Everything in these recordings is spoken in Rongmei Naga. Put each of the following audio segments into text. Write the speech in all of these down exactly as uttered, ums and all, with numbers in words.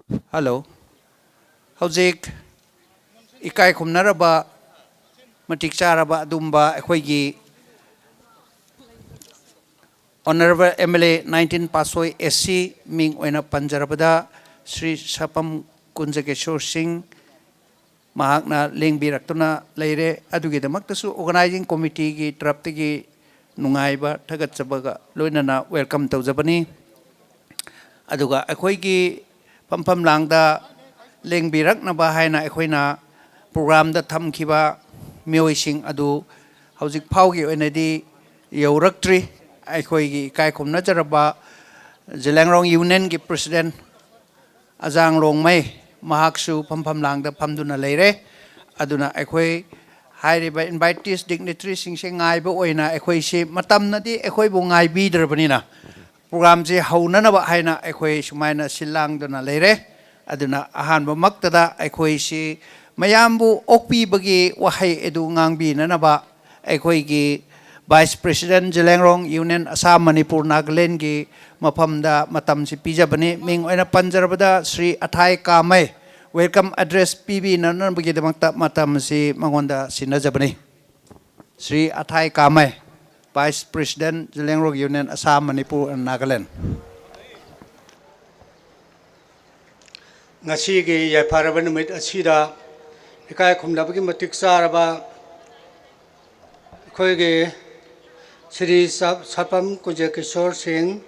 Hello. Howzik ikai khumna raba, matik cha raba adumba, ꯑꯩꯈꯣꯏꯒꯤ Honorable M L A nineteen Pasoi S C ꯃꯤꯡ ꯑꯣꯏꯅ ꯄꯟꯖꯔꯕꯗ, ꯁ꯭ꯔꯤ ꯁꯄꯝ ꯀꯨꯟꯖꯀꯦꯁꯣꯔ ꯁꯤꯡ ꯃꯍꯥꯛꯅ ꯂꯦꯡꯕꯤꯔꯛꯇꯨꯅ ꯂꯩꯔꯦ꯫ ꯑꯗꯨꯒꯤꯗꯃꯛꯇꯁꯨ organizing committeeꯒꯤ ꯇꯔꯞꯇꯒꯤ ꯅꯨꯡꯉꯥꯏꯕ ꯊꯥꯒꯠꯆꯕꯒ ꯂꯣꯏꯅꯅ welcome ꯇꯧꯖꯕꯅꯤ꯫ ꯑꯗꯨꯒ ꯑꯩꯈꯣꯏꯒꯤ ꯐꯝꯐꯝ ꯂꯥꯡꯗ ꯂꯦꯡꯕꯤꯔꯛꯅꯕ ꯍꯥꯏꯅ ꯑꯩꯈꯣꯏꯅ programꯗ ꯊꯝꯈꯤꯕ ꯃꯤꯑꯣꯏꯁꯤꯡ ꯑꯗꯨ ꯍꯧꯖꯤꯛ ꯐꯥꯎꯒꯤ ꯑꯣꯏꯅꯗꯤ ꯌꯧꯔꯛꯇ꯭ꯔꯤ꯫ ꯑꯩꯈꯣꯏꯒꯤ ꯏꯀꯥꯏ ꯈꯨꯝꯅꯖꯔꯕ ꯖꯦꯂꯤꯌꯥꯡꯔꯣꯡ Unionꯒꯤ President ꯑꯖꯥꯡ ꯔꯣꯡꯃꯩ, ꯃꯍꯥꯛꯁꯨ ꯐꯝꯐꯝ ꯂꯥꯡꯗ ꯐꯝꯗꯨꯅ ꯂꯩꯔꯦ꯫ ꯑꯗꯨꯅ ꯑꯩꯈꯣꯏ ꯍꯥꯏꯔꯤꯕ invitees, dignitaryꯁꯤꯡꯁꯦ ꯉꯥꯏꯕ ꯑꯣꯏꯅ ꯑꯩꯈꯣꯏꯁꯤ ꯃꯇꯝꯅꯗꯤ ꯑꯩꯈꯣꯏꯕꯨ ꯉꯥꯏꯕꯤꯗ꯭ꯔꯕꯅꯤꯅ, programꯁꯤ ꯍꯧꯅꯅꯕ ꯍꯥꯏꯅ ꯑꯩꯈꯣꯏ ꯁꯨꯃꯥꯏꯅ ꯁꯤꯜ ꯂꯥꯡꯗꯨꯅ ꯂꯩꯔꯦ꯫ ꯑꯗꯨꯅ ꯑꯍꯥꯟꯕꯃꯛꯇꯗ ꯑꯩꯈꯣꯏꯁꯤ ꯃꯌꯥꯝꯕꯨ ꯑꯣꯛꯄꯤꯕꯒꯤ ꯋꯥꯍꯩ ꯑꯗꯨ ꯉꯥꯡꯕꯤꯅꯅꯕ ꯑꯩꯈꯣꯏꯒꯤ Vice President Zeliangrong Union Assam Manipur Nagalandꯒꯤ ꯃꯐꯝꯗ ꯃꯇꯝꯁꯤ ꯄꯤꯖꯕꯅꯤ꯫ ꯃꯤꯡ ꯑꯣꯏꯅ ꯄꯟꯖꯔꯕꯗ ꯁ꯭ꯔꯤ ꯑꯊꯥꯏ ꯀꯥꯃꯩ welcome address ꯄꯤꯕꯤꯅꯅꯕꯒꯤꯗꯃꯛꯇ ꯃꯇꯝ ꯑꯁꯤ ꯃꯉꯣꯟꯗ ꯁꯤꯟꯅꯖꯕꯅꯤ꯫ ꯁ꯭ꯔꯤ ꯑꯊꯥꯏ ꯀꯥꯃꯩ, Vice President Zeliangrong Union Assam Manipur and Nagaland꯫ ꯉꯁꯤꯒꯤ ꯌꯥꯏꯐꯔꯕ ꯅꯨꯃꯤꯠ ꯑꯁꯤꯗ ꯏꯀꯥꯏ ꯈꯨꯝꯅꯕꯒꯤ ꯃꯇꯤꯛ ꯆꯥꯔꯕ ꯑꯩꯈꯣꯏꯒꯤ ꯁ꯭ꯔꯤ ꯁ-, ꯁꯄꯝ ꯀꯨꯟꯖꯀꯤꯁꯣꯔ ꯁꯤꯡ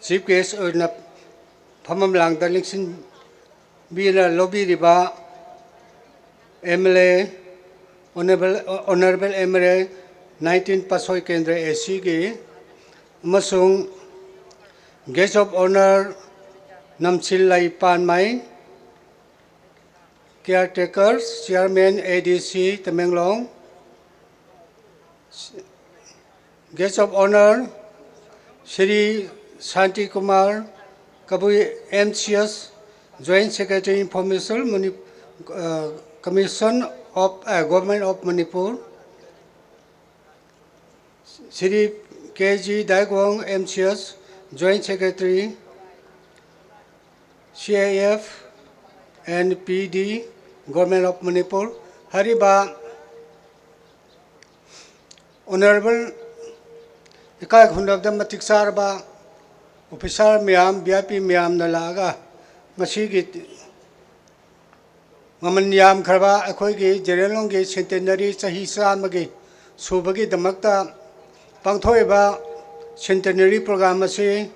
Chief Guest ꯑꯣꯏꯅ ꯐꯝꯐꯝ ꯂꯥꯡꯗ ꯂꯦꯡꯁꯤꯟꯕꯤꯅ ꯂꯧꯕꯤꯔꯤꯕ M L A, Honorable, Honorable M L A nineteen Pasoi Kendra S Cꯒꯤ ꯑꯃꯁꯨꯡ Guest of Honour ꯅꯝꯁꯤꯜꯂꯩ ꯄꯥꯟꯃꯩ, Caretaker Chairman A D C Tamenglong, Guest of Honour Shri Shanti Kumar Kabui, M C S, Joint Secretary Information Mani-, uh, Commission of, uh, Government of Manipur, Shri K G Daigong, M C S, Joint Secretary, C I F and P D, Government of Manipur, ꯍꯥꯏꯔꯤꯕ Honourable ꯏꯀꯥꯏ ꯈꯨꯝꯅꯕꯗ ꯃꯇꯤꯛ ꯆꯥꯔꯕ officer ꯃꯌꯥꯝ, V I P ꯃꯌꯥꯝꯅ ꯂꯥꯛꯑꯒ ꯉꯁꯤꯒꯤ ꯃꯃꯜ ꯌꯥꯝꯈ꯭ꯔꯕ ꯑꯩꯈꯣꯏꯒꯤ ꯖꯦꯂꯤꯌꯥꯡꯔꯣꯡꯒꯤ centenary ꯆꯍꯤ ꯆꯥꯝꯃꯒꯤ ꯁꯨꯕꯒꯤꯗꯃꯛꯇ ꯄꯥꯡꯊꯣꯛꯏꯕ centenary program ꯑꯁꯤ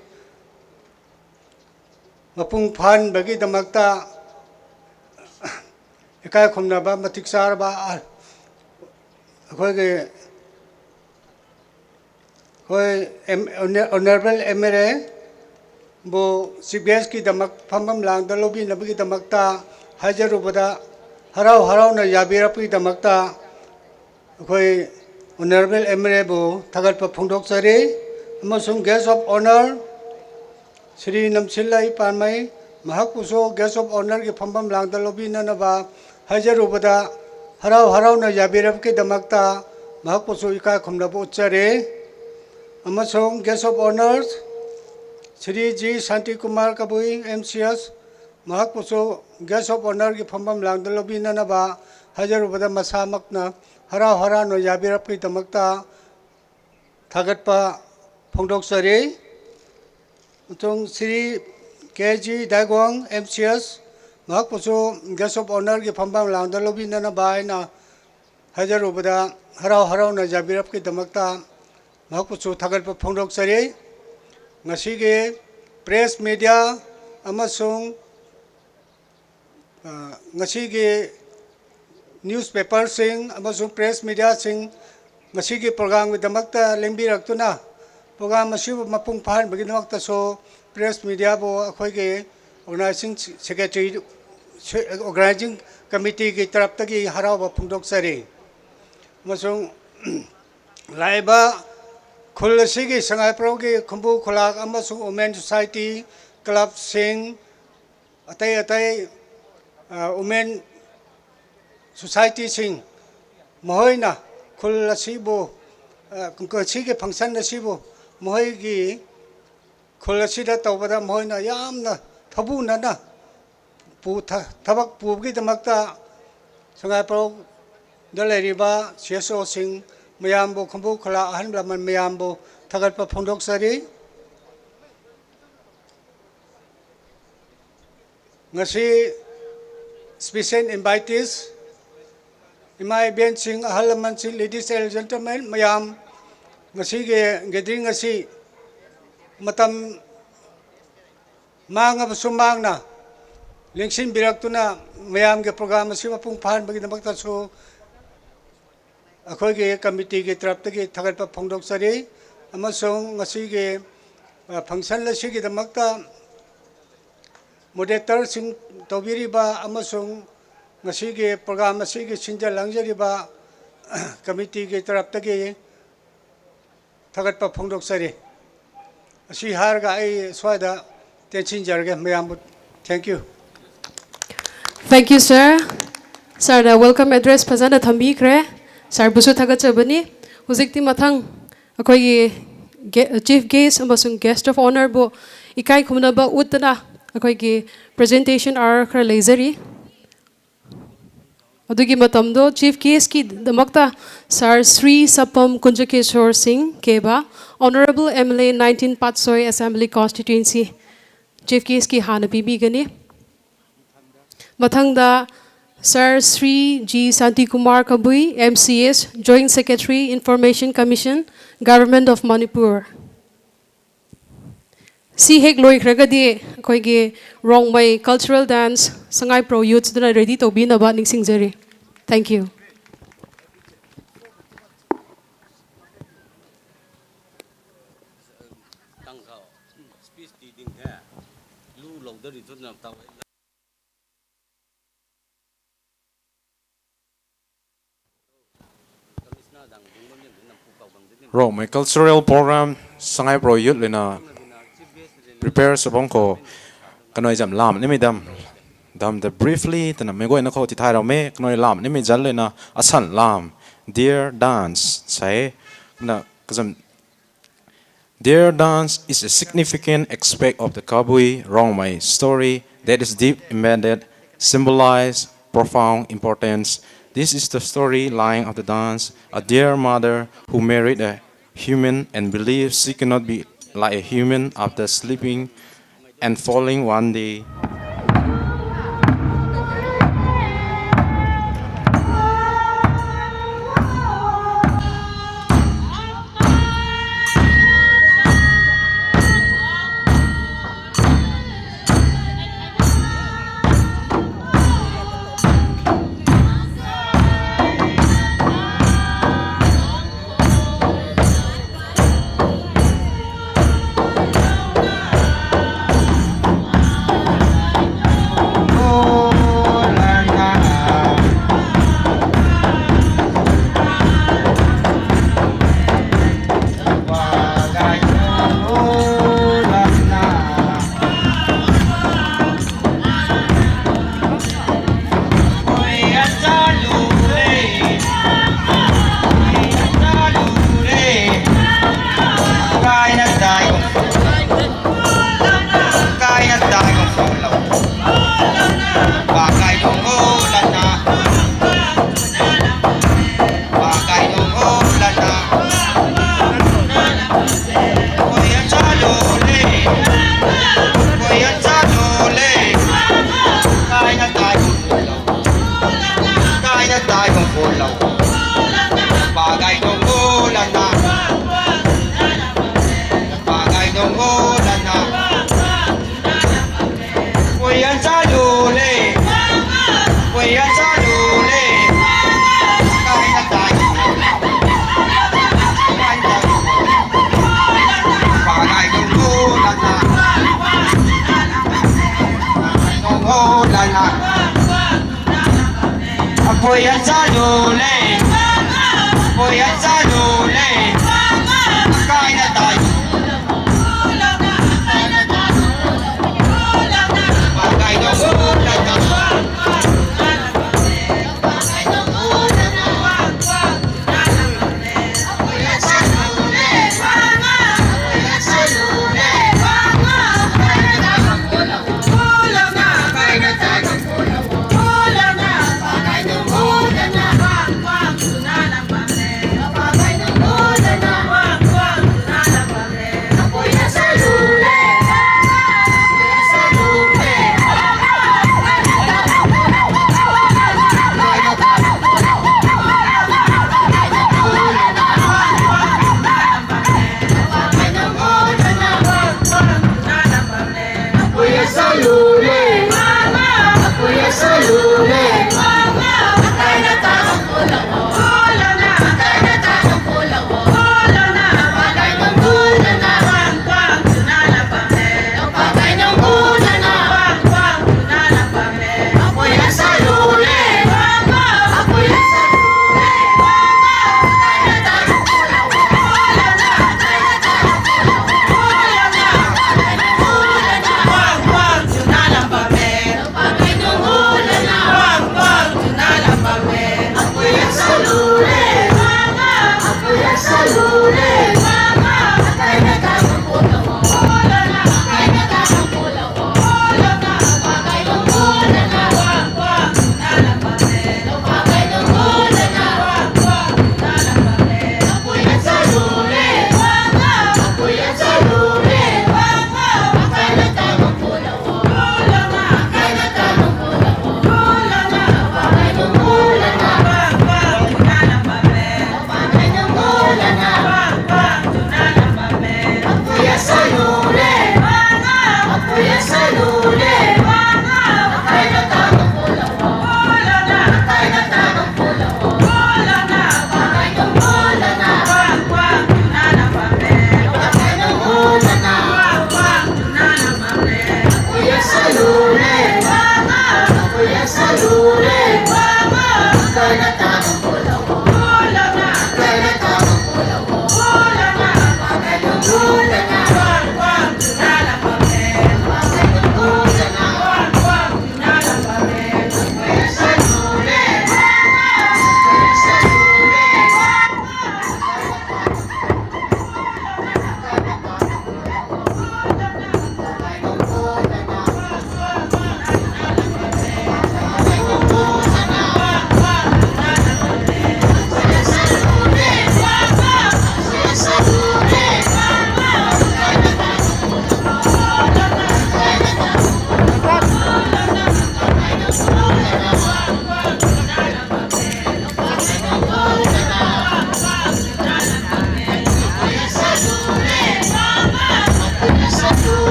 ꯃꯄꯨꯡ ꯐꯥꯍꯟꯕꯒꯤꯗꯃꯛꯇ ꯏꯀꯥꯏ ꯈꯨꯝꯅꯕ ꯃꯇꯤꯛ ꯆꯥꯔꯕ ꯑꯩꯈꯣꯏꯒꯤ ꯑꯩꯈꯣꯏ ꯑꯦꯝ-, ꯑꯣꯅ-, Honourable M L A ꯕꯨ Chief Guest ꯀꯤꯗꯃꯛ ꯐꯝꯐꯝ ꯂꯥꯡꯗ ꯂꯧꯕꯤꯅꯕꯒꯤꯗꯃꯛꯇ ꯍꯥꯏꯖꯔꯨꯕꯗ ꯍꯔꯥꯎ ꯍꯔꯥꯎꯅ ꯌꯥꯕꯤꯔꯛꯄꯒꯤꯗꯃꯛꯇ ꯑꯩꯈꯣꯏ Honourable M L A ꯕꯨ ꯊꯥꯒꯠꯄ ꯐꯣꯡꯗꯣꯛꯆꯔꯤ꯫ ꯑꯃꯁꯨꯡ Guest of Honour ꯁ꯭ꯔꯤ ꯅꯝꯁꯤꯜꯂꯩ ꯄꯥꯟꯃꯩ, ꯃꯍꯥꯛꯄꯨꯁꯨ Guest of Honour ꯒꯤ ꯐꯝꯐꯝ ꯂꯥꯡꯗ ꯂꯧꯕꯤꯅꯅꯕ ꯍꯥꯏꯖꯔꯨꯕꯗ ꯍꯔꯥꯎ ꯍꯔꯥꯎꯅ ꯌꯥꯕꯤꯔꯛꯄꯒꯤꯗꯃꯛꯇ ꯃꯍꯥꯛꯄꯨꯁꯨ ꯏꯀꯥꯏ ꯈꯨꯝꯅꯕ ꯎꯠꯆꯔꯤ꯫ ꯑꯃꯁꯨꯡ Guest of Honours ꯁ꯭ꯔꯤ ꯖꯤ ꯁꯥꯟꯇꯤ ꯀꯨꯃꯥꯔ ꯀꯕꯨꯏ, M C S, ꯃꯍꯥꯛꯄꯨꯁꯨ Guest of Honour ꯒꯤ ꯐꯝꯐꯝ ꯂꯥꯡꯗ ꯂꯧꯕꯤꯅꯅꯕ ꯍꯥꯏꯖꯔꯨꯕꯗ ꯃꯁꯥꯃꯛꯅ ꯍꯔꯥꯎ ꯍꯔꯥꯎꯅ ꯌꯥꯕꯤꯔꯛꯄꯒꯤꯗꯃꯛꯇ ꯊꯥꯒꯠꯄ ꯐꯣꯡꯗꯣꯛꯆꯔꯤ꯫ ꯑꯃꯁꯨꯡ ꯁ꯭ꯔꯤ ꯀꯦ ꯖꯤ ꯗꯥꯏꯒꯣꯡ, M C S, ꯃꯍꯥꯛꯄꯨꯁꯨ Guest of Honour ꯒꯤ ꯐꯝꯐꯝ ꯂꯥꯡꯗ ꯂꯧꯕꯤꯅꯅꯕ ꯍꯥꯏꯅ ꯍꯥꯏꯖꯔꯨꯕꯗ ꯍꯔꯥꯎ ꯍꯔꯥꯎꯅ ꯌꯥꯕꯤꯔꯛꯄꯒꯤꯗꯃꯛꯇ ꯃꯍꯥꯛꯄꯨꯁꯨ ꯊꯥꯒꯠꯄ ꯐꯣꯡꯗꯣꯛꯆꯔꯤ꯫ ꯉꯁꯤꯒꯤ press media ꯑꯃꯁꯨꯡ, ꯑ, ꯉꯁꯤꯒꯤ newspaperꯁꯤꯡ ꯑꯃꯁꯨꯡ press mediaꯁꯤꯡ ꯉꯁꯤꯒꯤ programꯒꯤꯗꯃꯛꯇ ꯂꯦꯡꯕꯤꯔꯛꯇꯨꯅ program ꯑꯁꯤꯕꯨ ꯃꯄꯨꯡ ꯐꯥꯍꯟꯕꯒꯤꯗꯃꯛꯇꯁꯨ press mediaꯕꯨ ꯑꯩꯈꯣꯏꯒꯤ Organising Secretary, Organising Committeeꯒꯤ ꯇꯔꯞꯇꯒꯤ ꯍꯔꯥꯎꯕ ꯐꯣꯡꯗꯣꯛꯆꯔꯤ꯫ ꯑꯃꯁꯨꯡ ꯂꯥꯛꯏꯕ ꯈꯨꯜ ꯑꯁꯤꯒꯤ ꯁꯉꯥꯏꯄ꯭ꯔꯧꯒꯤ ꯈꯨꯝꯕꯨ ꯈꯨꯂꯥꯛ ꯑꯃꯁꯨꯡ Women Society, clubꯁꯤꯡ, ꯑꯇꯩ ꯑꯇꯩ, ꯑ, women societyꯁꯤꯡ, ꯃꯈꯣꯏꯅ ꯈꯨꯜ ꯑꯁꯤꯕꯨ, ꯑ, ꯀꯨꯝ-, ꯀꯨꯝꯁꯤꯒꯤ function ꯑꯁꯤꯕꯨ ꯃꯈꯣꯏꯒꯤ ꯈꯨꯜ ꯑꯁꯤꯗ ꯇꯧꯕꯗ ꯃꯈꯣꯏꯅ ꯌꯥꯝꯅ ꯊꯧꯕꯨꯅꯅ pu tha-, thapbak pukidakmei ta Sangaiprou da leiriba C S O sing mayambu khambu khala ahan laman mayambu thagatpa phungdokchari. Ngasi special invitees, imai ben sing ahan laman sing, ladies and gentlemen mayam, ngasi ge gathering asi matam mang abasu mangna lingsin birak tuna mayam ge program asi mapung phan bagidakmei ta su akhoi ge committee ge tarap tagi thagatpa phungdokchari, amasung ngasi ge, ah, function la sigidakmei ta moderator sing tobiriba amasung ngasi ge program asi ge sinja langzariba committee ge tarap tagi thagatpa phungdokchari. Asi harga ai suaida tension jar ge mayambu. Thank you. Thank you, sir. Sir na welcome address phazana thambi kre. Sir busu thagatcha bani. Huzik ti mathang akhoi ge-, chief guest amasung guest of honour bu ikai khumna ba utna akhoi ge presentation ar khra leizari. Adugi matam do chief guest ki damakta Sir Shri Sapam Kunjakeshwar Singh Keba, Honourable M L A nineteen Patsoi Assembly Constituency, chief guest ki hana pibi gani. Mathangda Sir Shri G Santi Kumar Kabui, M C S, Joint Secretary, Information Commission, Government of Manipur. Si hek loi khra gadi, akhoi ge Rongmei cultural dance Sangaiprou youths duna ready tobina ba ningsingjari. Thank you. Rongmei cultural program Sangaiprou youth lina prepare sabang khou kanoi zam lam nimei dam, dam the briefly tana mei guayna khou tithay rau me kanoi lam nimei zan lina asan lam Deer Dance sai na kazam Deer Dance is a significant aspect of the Kabui Rongmei story that is deep embedded, symbolize profound importance. This is the storyline of the dance, a deer mother who married a human and believes she cannot be like a human after sleeping and falling one day. Apui an sa lu le, apui an sa lu le, kai na tai. Pakai dong o la na.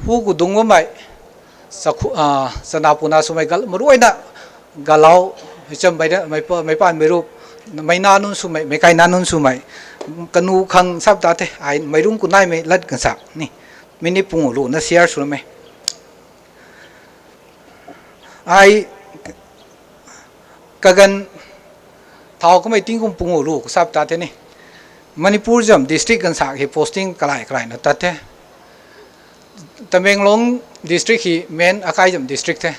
Hu khou dung bammei, chakhu-, ah, chana puna swmei gal, maruina galau, cham mei da, mei pa, mei pa mei rup, mei na nunc swmei, mei kai na nunc swmei, kanu khang sap ta the, ai mei rung ku naimei lat kan sa ni, mini pung lu na share sw mei. Ai kaganv thau kamei tingkum pung lu ku sap ta the ni. Manipur zam district ganv sak hi posting kalai kalai na tat the. Tamenglong district hi main akai zam district the.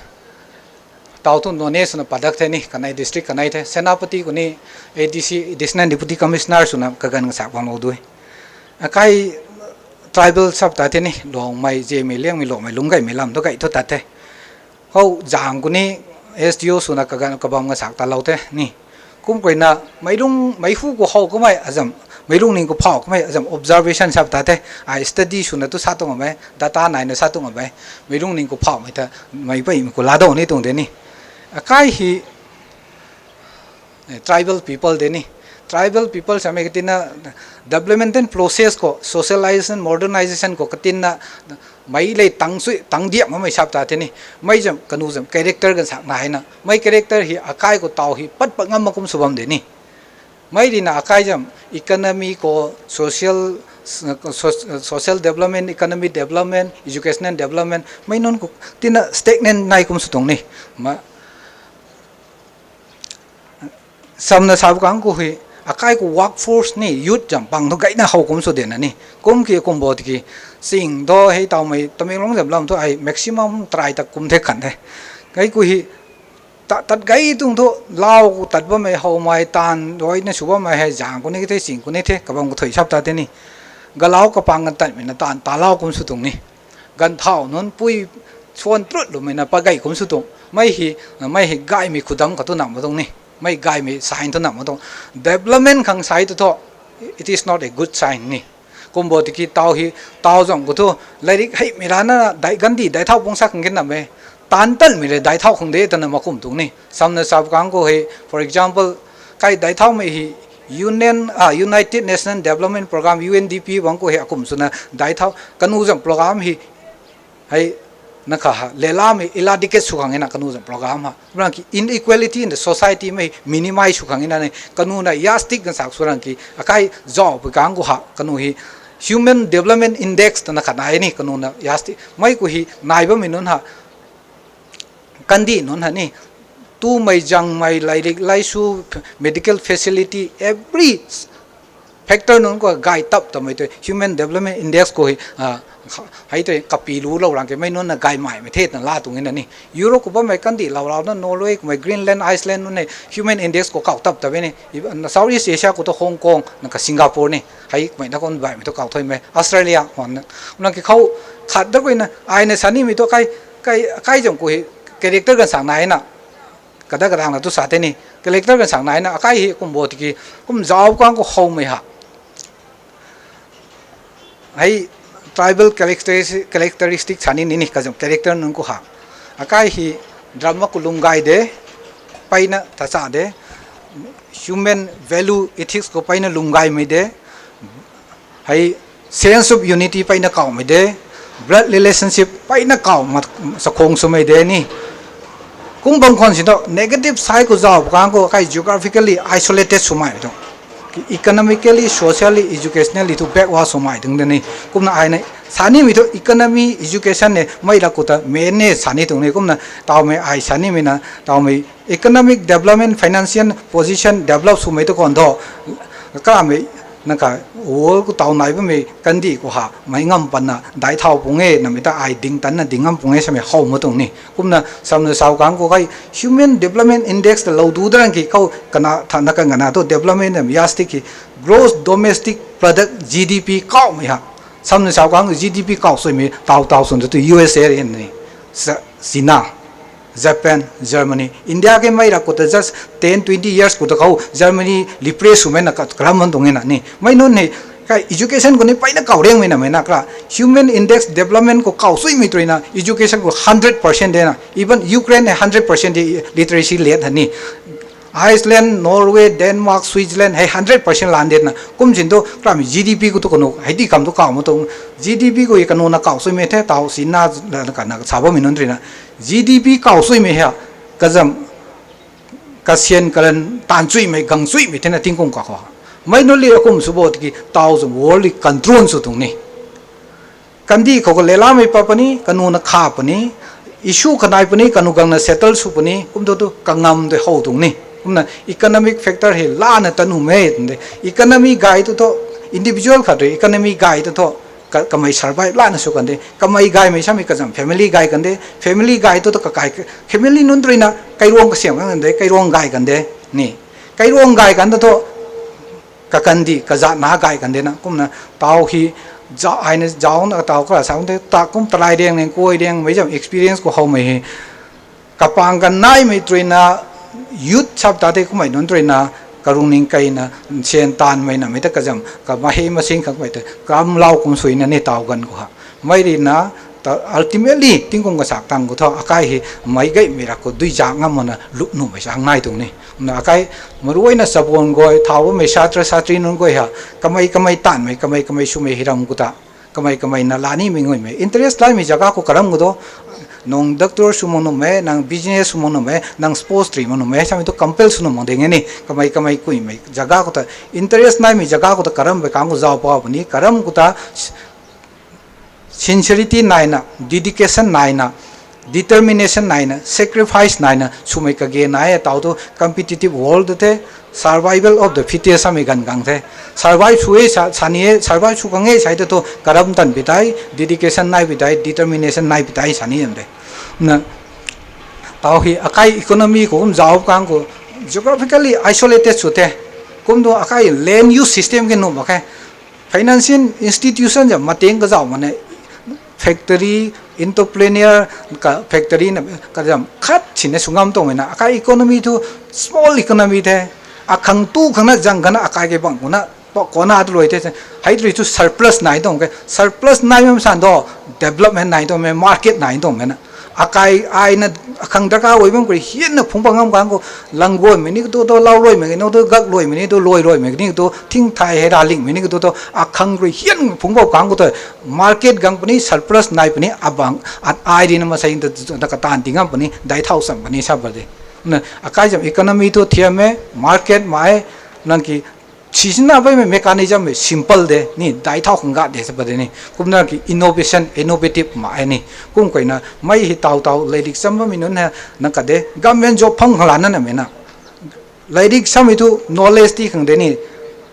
Tau thu Noney swna padak the ni, kanei district kanei the. Senapati khou ni A D C, Additional Deputy Commissioner swna kaganv ganv sak bam lou dui. Akai tribal sap ta the ni, Longmei, Zemei, Liangmei, Longmei, Lunggaymei lam thu gay thu tat the. Khou zang khou ni S D O swna kaganv kabam ganv sak ta lou the ni. Kum kayna meic lung, meic hu khou how kamei azam, meic lungning khou phau kamei azam observation sap ta the, ai study swna tu sa tuang a mei, data naina sa tuang a mei, meic lungning khou phaumei ta, meic peimei khou laa dau ni tuang de ni. Akai hi, eh, tribal people de ni. Tribal people samei katina development and process khou, socialization, modernization khou katina meic le tang sui, tang diak mamei sap ta the ni. Mei zam, kanu zam character ganv sak naina. Mei character hi akai khou tau hi pat pat ngam ma kum sw bam de ni. Mei rina akai zam economy khou, social, so-, social development, economic development, educational development, mei nunc khou tina stagnant nai kum sw tuang ni. Ma, samna sap kang khou hi, akai khou workforce ni, youth zam pang thu gayna how kum sw de na ni. Kum ki kum bo tiki, sing do hei tawmei, Tamenglong zam lam thu ai maximum try ta kum the khan the. Kai khou hi, ta, tat gay tuang thu, lau khou tat bammei howmei taanv, ruina sw bammei hei zang khou ni the, sing khou ni the, kabam khou thuy sap ta the ni. Galau kapang ganv tatmei na taanv, ta lau kum sw tuang ni. Ganv thau nunc pui suan trut lumei na pa gay kum sw tuang. Mei hi, mei hi gaymei khudam khou tu nam ma tuang ni. Mei gaymei sign tu nam ma tuang. Development khang sai tu thu, it is not a good sign ni. Kum bo tiki tau hi, tau zam khou thu, lairik heimei rana, dai, gandi dai thau pung sak khang kin nam e. Taanv tanmei le dai thau khang de twna ma kum tuang ni. Samna sap kang khou hei, for example, kai dai thaumei hi Union, ah, United National Development Programme, U N D P bang khou hei akum swna dai thau, kanu zam program hi, hei, na kha ha, lelamei eradicate sw khang e na kanu zam program ha. Kumna ki inequality in the society mei minimize sw khang e na ni, kanu na yardstick ganv sak sw rang ki, akai zau pui kang khou ha, kanu hi Human Development Index twna khat nai ni, kanu na yardstick, mei khou hi nai bammei nunc ha, kandih nunc ha ni, tumei, zangmei, lairik, laisu, medical facility, every factor nunc khou gay tap tamei tei Human Development Index khou hi, ah, hei tei kapi lu lou rang ke mei nunc na gaymaimei the twna la tuang e na ni. Europe khou bammei kandih lau lau na Norway kummei Greenland, Iceland nunc hei Human Index khou kau tap ta e ni. South East Asia khou tu Hong Kong, na ka Singapore ni. Hei kummei na khou baihmei tu kau thuimei Australia, hwan na. Kumna ki khou khat da kuina, aina sa nimei tu kai, kai, kai zam khou hi character ganv sak nai na. Kada kadang na tu sa tei ni, character ganv sak nai na, akai hi kum bo tiki, kum zau kang khou howmei ha. Hei tribal characteris-, characteristic sa ni ni ni, kazam character nunc khou ha. Akai hi drama khou lum gay de, peyna ta cha de, human value ethics khou peyna lwm gaymei de, hei sense of unity peyna kawmei de, blood relationship peyna kaw mak sakhang swmei de ni. Kum bam khwan si tu negative side khou zauc kang khou kai geographically isolated swmei tu, economically, socially, educationally thu backward swmei tuang de ni. Kumna ai na sanimei thu economy, education ne mei ra khou ta main ne sani tuang ni. Kumna tawmei ai sanimei na tawmei economic development, financial position develop swmei tu khwan thu, kamei na ka world khou taw nai bammei kandih khou ha mei ngam patna daic thau pung e namei ta ai ding tanna ding ngam pung e samei how ma tuang ni. Kumna samna sau kang khou kai Human Development Index ta lou du darang ki khou kana thana kan gana thu development nam yastik ki gross domestic product, G D P kawmei ha. Samna sau kang G D P kaw suimei taw taw swn tu U S A ni, China, Japan, Germany, India ke mei ra khou ta just ten, twenty years khou ta khou Germany lipre swmei na karam man tuang e na ni. Mei nunc hei kai education khou ni peyna kaw riangmei namei na kra human index development khou kaw suimei tu rui na education khou hundred percent de na. Even Ukraine hei hundred percent de literacy rate ha ni. Iceland, Norway, Denmark, Switzerland hei hundred percent lan de na. Kum sin tu kramei G D P khou tu kanu hei di kam tu kaw ma tuang. G D P khou kanu na kaw suimei the taw si na, kana sa bammei nunc tu rui na G D P kaw suimei hei kazam kasian kalan taanv chuimei gang chuimei thena tingkum ka khou mei nunc li akum sw bo tiki taw zam world li control sw tuang ni. Kandih khou ka lelamei pa puni, kanu na kha puni, issue kanai puni, kanu gang na settle sw puni kum thu tu kangam tei how tuang ni. Kumna economic factor hei lana ta nuhmei tun de. Economy gay tu thu individual khat rui economy gay tu thu kamei survive lana sw kan de. Kamei gaymei samei kazam family gay kan de. Family gay tu thu kakai family nunc rui na kairuang kasiam kan de, kairuang gay kan de ni. Kairuang gay kan tu thu kakandih kazat na gay kan de na. Kumna taw hei za aina zauc na taw kara sa de ta kum talai riang ning kuay riang mei zam experience khou howmei hei kapang kan naimei tu rui na youth sap ta tei kummei nunc tu rui na karung ning kei na nsian taanvmei namei ta kazam kamei hei masing khangmei ta kamlau kum sui na ni taw ganv khou ha mei rui na ultimately tingkum kasak tang khou thu akai hei meic gaymei ra khou dui zak ngam mana lup nuhmei sa hang nai tuang ni. Kumna akai maruina chabuan guay thau bammei satra satri nunc guay ha kamei kamei taanvmei kamei kamei swmei hei ram khou ta kamei kamei na lanimei nguimei interest laimei jaga khou karam khou tu nang doctor sw mak nuhmei, nang business sw mak nuhmei, nang sports ri mak nuhmei samei tu compel sw nuh mak ding e ni. Kamei kamei kuimei jaga khou ta interest naimei jaga khou ta karam bei kang khou zauc pa puni karam khou ta sincerity naina, dedication naina, determination naina, sacrifice naina swmei kage nai e taw tu competitive world tu the survival of the fittest samei ganv gang the. Survive sw e sa sani e, survive sw khang e sai tu thu karam tan pi tei, dedication nai pi tei, determination nai pi tei sani zam de. Na taw hei akai economy khou kum zauc kang khou geographically isolated sw the. Kum tu akai land use system ke nuh mak khe. Financial institution zam mateng kazauh mak ne factory, entrepreneur ka factory na kazam khat sina sw ngam tuangmei na akai economy thu small economy the. Akhang tu khang na zang khana akai ke bang kuna kona tu luai the. Hei tu rui thu surplus nai tuang ke, surplus nai mam san do development nai tuangmei, market nai tuangmei na akai aina akhang darkar ui bam kuri hianna phungc bam ngam kang khou langguaymei ni tu tu, lau luaimei ni tu, gak luaimei ni tu, luai luaimei ni tu, thing thai hei ra lingmei ni tu tu akhang rui hian phungc bam kang khou tu market gang puni, surplus nai puni, abang ai rina masei ta kataanv ti ngam puni, daic thau cham puni sa pa de. Na akai zam economy thu thiam e, market mai, nang ki sisina baimei mechanism hei simple de ni, daic thau khang gat de sa pa de ni. Kumna ki innovation, innovative mai ni. Kum kaina mei hei taw taw leirik cham bammei nunc hei nang ka de government job phang khang lana namei na leirik samei thu knowledge ti khang de ni.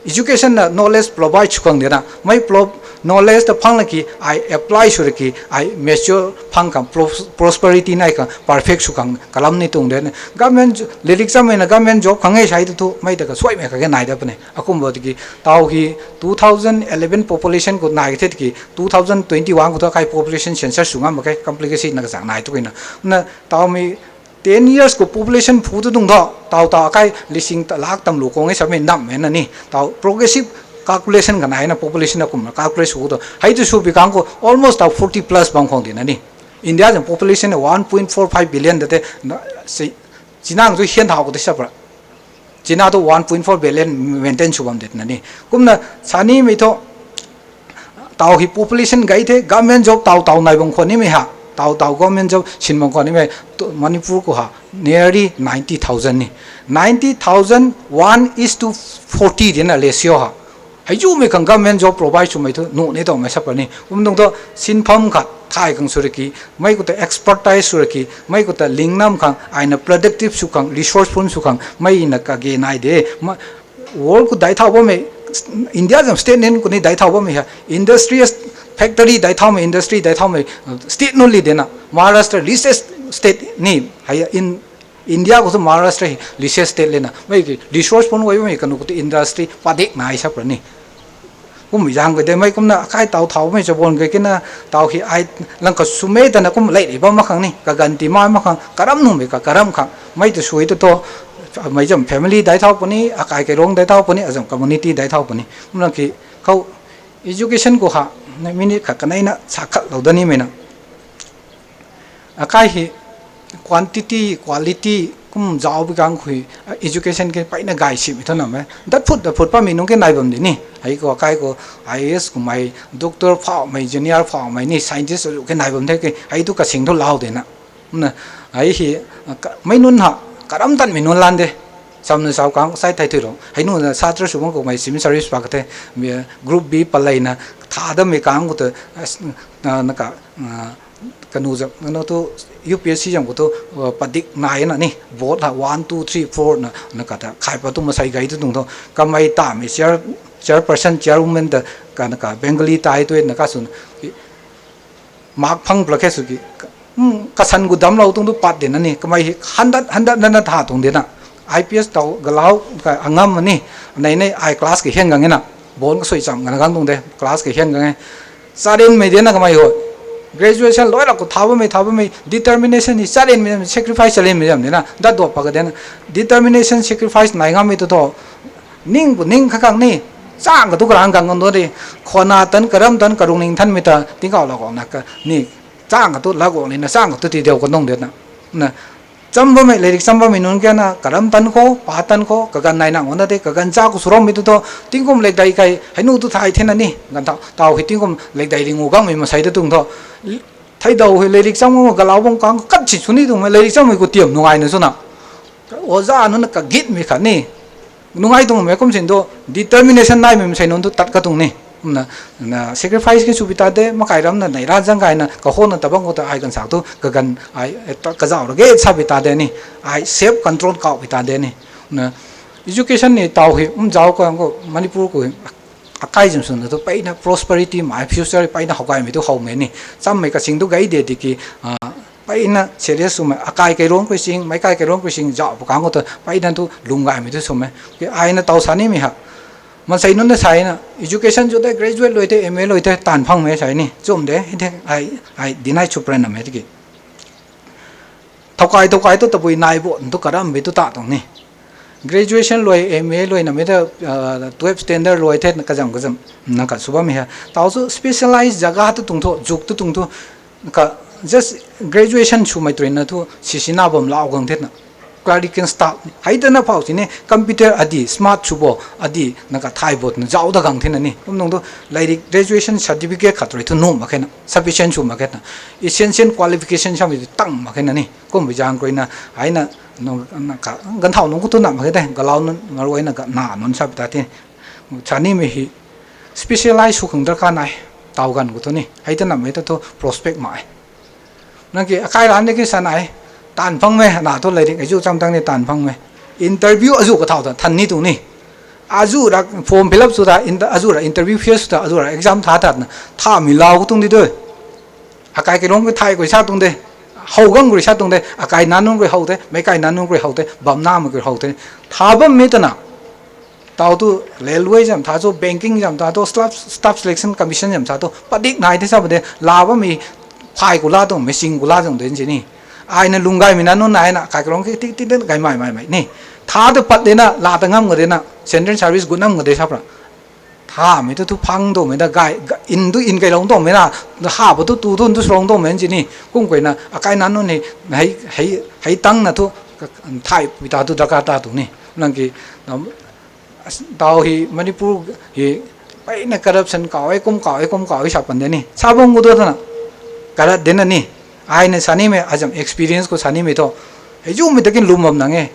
Education na knowledge provide sw khang de na. Mei knowledge ta phang la ki ai apply sw ra ki ai mature phang khang, prosperity nai khang, perfect sw khang kalam ni tuang de na. Government leirik chammei na government job khang e sai tu thu mei ta kasuaimei kage nai da puni. Akumbo tiki taw hei two thousand eleven population khou nai ka the tiki two thousand twenty-one khou thu akai population census sw ngam mak khe, complication na kazang nai tu kina. Na tawmei ten years khou population phu tu tuang tho taw taw akai lising lak tam lu kang e samei nammei na ni taw progressive calculation kanai na population na kumna calculate sw tu hei tu sw pi kang khou almost taw forty plus bam khang di na ni. India zam population one point four five billion da the. Chinang tu hian thau khou tei sa pra China thu one point four billion maintain sw bam de twna ni. Kumna sanimei thu, taw hei population gay the, government job taw taw nai bam khwan nimei ha. Taw taw government job sin bam khwan nimei, Manipur khou ha, nearly ninety thousand ni. Ninety thousand, one is to forty dina ratio ha. Hei zumei khang government job provide swmei thu nuh ni tawmei sa puni. Kum tuang thu sinpham khat thay khang sw raki, mei khou ta expertise sw raki, mei khou ta lingnam khang, aina productive sw khang, resourceful sw khang, mei na kage nai de. World khou dai thau bammei, India zam state nin khou ni dai thau bammei ha, industries, factory dai thaumei, industry dai thaumei state nunc li dena, Maharashtra richest state ni. Hei in India khou thu Maharashtra hei richest state lena, mei ki resourceful guay bammei kanu khou tu industry padik nai sa puni. Kummei zaeng khou de mei kumna akai taw thaumei chabon kei kina, taw hei ai lang kha swmei tana kum lei rei bam mak khang ni, kaganv ti mai mak khang, karam numei ka karam khang, mei tu sui tu tho, mei zam family dai thau puni, akai kairuang dai thau puni, azam community dai thau puni. Kumna ki khou education khou ha, minute khat kaneina sa khatlou da nimei na. Akai hei quantity, quality kum zauc bi kang khui, education ke peyna gay simei thu nam e. Dat phut, dat phut pamei nunc ke nai bam di ni. Hei khou akai khou I A S kummei, doctor phaumei, engineer phaumei ni, scientist azu ke nai bam the ke, hei tu kasing thu lau de na. Kumna, hei hei, mei nunc ha, karam tanmei nunc lan de. Samna sau kang sai thei thui lo. Hei nunc na satra sw bam khou mei civil service pak the, group B paleina, tha dammei kang khou ta, na ka, kanu zam, kanu thu U P S C zam khou thu, padik nai na ni, vote ha one, two, three, four na, na ka ta, khai pa tu masei gay tu tuang thu, kamei tamei chair, chairperson, chairwoman ta, ka na ka Bengali tai tu na ka swn, mark phang pla khe sw ki, kasan gu damlou tuang tu pat de na ni, kamei hei handat, handat na na tha tuang de na, I P S taw galau, ka angam ni, nei nei ai class kei hian gang e na, bon kasui cham gana gang tuang de, class kei hian gang e. Charinmei de na kamei hei. Graduation loi lak khou tha bammei, tha bammei, determination ni charinmei, sacrifice charinmei zam de na, dat duap pa ka de na. Determination, sacrifice nai ngammei tu tho. Ning khou ning kha kang ni, chang kha tu karang kang kang tu de. Khwana tan, karam tan, karung ning thanmei ta, tingkauh lak khou na ka, ni, chang kha tu lak khou ni na, chang kha tu ti diau ka nung de na. Na, cham bammei, leirik cham bammei nunc ke na, karam tan khou, pa tan khou, kaganv nai nang na de, kaganv cha khou swrammei tu tho, tingkum lekdai kai, hei nu tu thay the na ni, ganv tha, taw hei tingkum lekdai ringu gangmei masei ta tuang tho. Theidaw hei leirik cham khou galau bam kang kat si sw ni tuang mei, leirik chammei khou tiam nungaina swna. Oja nunc na kagitmei khat ni. Nungai tuang mei kum sin tu determination naimei masei nunc tu tat ka tuang ni. Kumna, na sacrifice ki sw pi ta de, makai ram na nei ra zang gayna, kahona tabang khou ta ai kan sak tu, kaganv ai, kazauh ra ge sa pi ta de ni. Ai self control kau pi ta de ni. Na, education ni taw hei, um zauc khang khou, Manipur khou, akai zam swna tu peyna prosperity mei, future peyna how gaymei tu howmei ni. Chammei kasing tu gay de di ki, peyna serious swmei, akai kairuang khui sing, meic kai kairuang khui sing, zauh pa kang khou tu peyna tu lung gaymei tu swmei. Ke aina taw sa nimei ha. Mansei nunc na sa na, education zu de, graduate lui the, M A lui the, taanv phangmei sa ni. Chum de, hei the, ai, ai, dinai chupran namei tiki. Thowkai, thowkai tu tabui nai bo, tu karam bi tu ta tuang ni. Graduation lui, M A lui namei ta, twelve standard lui the, kazam, kazam, na ka sw bammei ha. Taw su specialized jaga tu tuang thu, zuk tu tuang thu, ka just graduation swmei trin na thu, sisina bam lau gang the na. Clerical staff, hei ta na phau sini, computer adi, smart sw bo, adi, na ka thay bo, na zauc da gang the na ni. Kum nung tu, leirik graduation certificate khat rui thu nuh mak khe na, sufficient sw mak khe na. Essential qualification samei tu tang mak khe na ni. Kum bi zang kruina, hei na, ganthau nunc khou tu na mak khe de, galau nunc, maruai na, na nunc sa pi ta the. Sa nimei hei, specialize sw khang darkar nai, taw ganv khou tu ni. Hei ta namei ta thu prospect mai. Nang ki akai ran de ki sa nai, taanv phangmei, na thu leirik azu cham tang ni taanv phangmei. Interview azu kathau ta than ni tuang ni. Azu ra form fill up sw ta, azu ra interview face sw ta, azu ra exam tha ta na, thamei lau khou tuang di tu. Akai kairuang kei thay kei sa tuang de, how gang kei sa tuang de, akai nanunc kei how the, meic kai nanunc kei how the, bam namei kei how the, tha bammei ta na. Taw tu railway zam tha tu, banking zam tha tu, staff, staff selection commission zam tha tu, padik nai the sa pa de, la bammei phay khou la tuang, machine khou la tuang de si ni. Aina lung gaymei nanunc nai na, akai kairuang kei tik tik tik gaymei mei mei ni. Tha tu pat de na, la ta ngam ga de na, central service gut nam ga de sa pra. Thamei tu thu phang tuangmei ta gay, in tu in kailou tuangmei na, ha pa tu tu thu tu srong tuangmei si ni. Kum kei na, akai nanunc ni, hei, hei tang na thu, thay pi ta tu darkar ta tuang ni. Nang ki, Tau hei Manipur hei peyna corruption kau e, kum kau e, kum kau e sa pan de ni. Sa bam gu do twna karat dena ni. Aina sa nimei azam experience khou sa nimei thu, hei zumei ta kin lum bam nang e.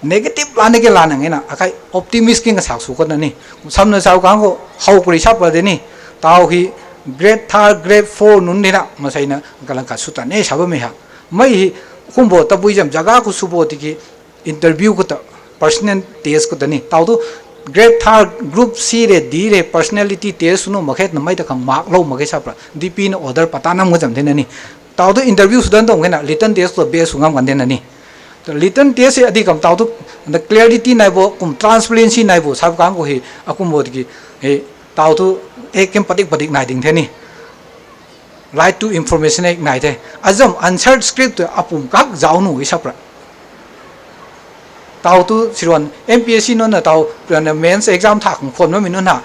Negative lana ke la nang e na, akai optimist kin kasak sw khou na ni. Samna sau kang khou how kuri sa pa de ni. Tau hei grade three, grade four nunc dina maseina kalang khat sw tan e sa bammei ha. Mei hei kumbo tabui zam jaga khou sw bo tiki interview khou ta, personal test khou ta ni. Tau tu grade three, group C re, D re, personality test sw nuh mak khe na, mei ta khang mark lou mak khe sa pra. D P na order pata nam ka zam the na ni. Tau tu interview sw dan tuang khe na, written test khou base sw ngam kan de na ni. Written test hei adi kam tau tu, na clarity nai bo, kum transparency nai bo, sa kang khou hei, akumbo tiki, hei, tau tu, e kem padik padik nai ding the ni. Right to information e nai the. Azam answer script tu apum kak zauc nuh e sa pra. Tau tu siruan M P S C nunc na tau, na mains exam tha khang khwan bammei nunc na.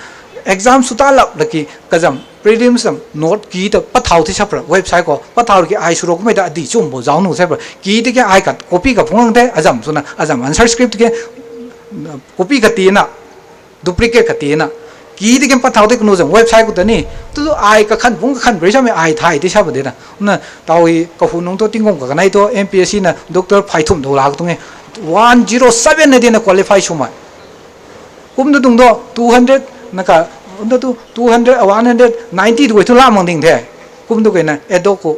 Exam sw ta lap laki kazam prelims zam note ki ta pathau the sa pra. Website khou pathau laki ai sw ro kumei ta adi chum bo zauc nuh sa pra. Ki tiki ai kat copy ka phung lang the, azam swna, azam answer script tiki copy ka tina, duplicate ka tina. Ki tiki pathau the kanu zam website khou ta ni. Tu tu ai kakhan phung kakhan brei samei ai thay the sa pa de na. Na tau hei kahu nung tu tingkum ka kanei tu M P S C na doctor phai thum tu la ka tuang e. One zero seven na dina qualify swmei. Kum tu tuang do two hundred na ka, unda tu two hundred, one hundred ninety tu tu la mang ding the. Kum tu kena edo khou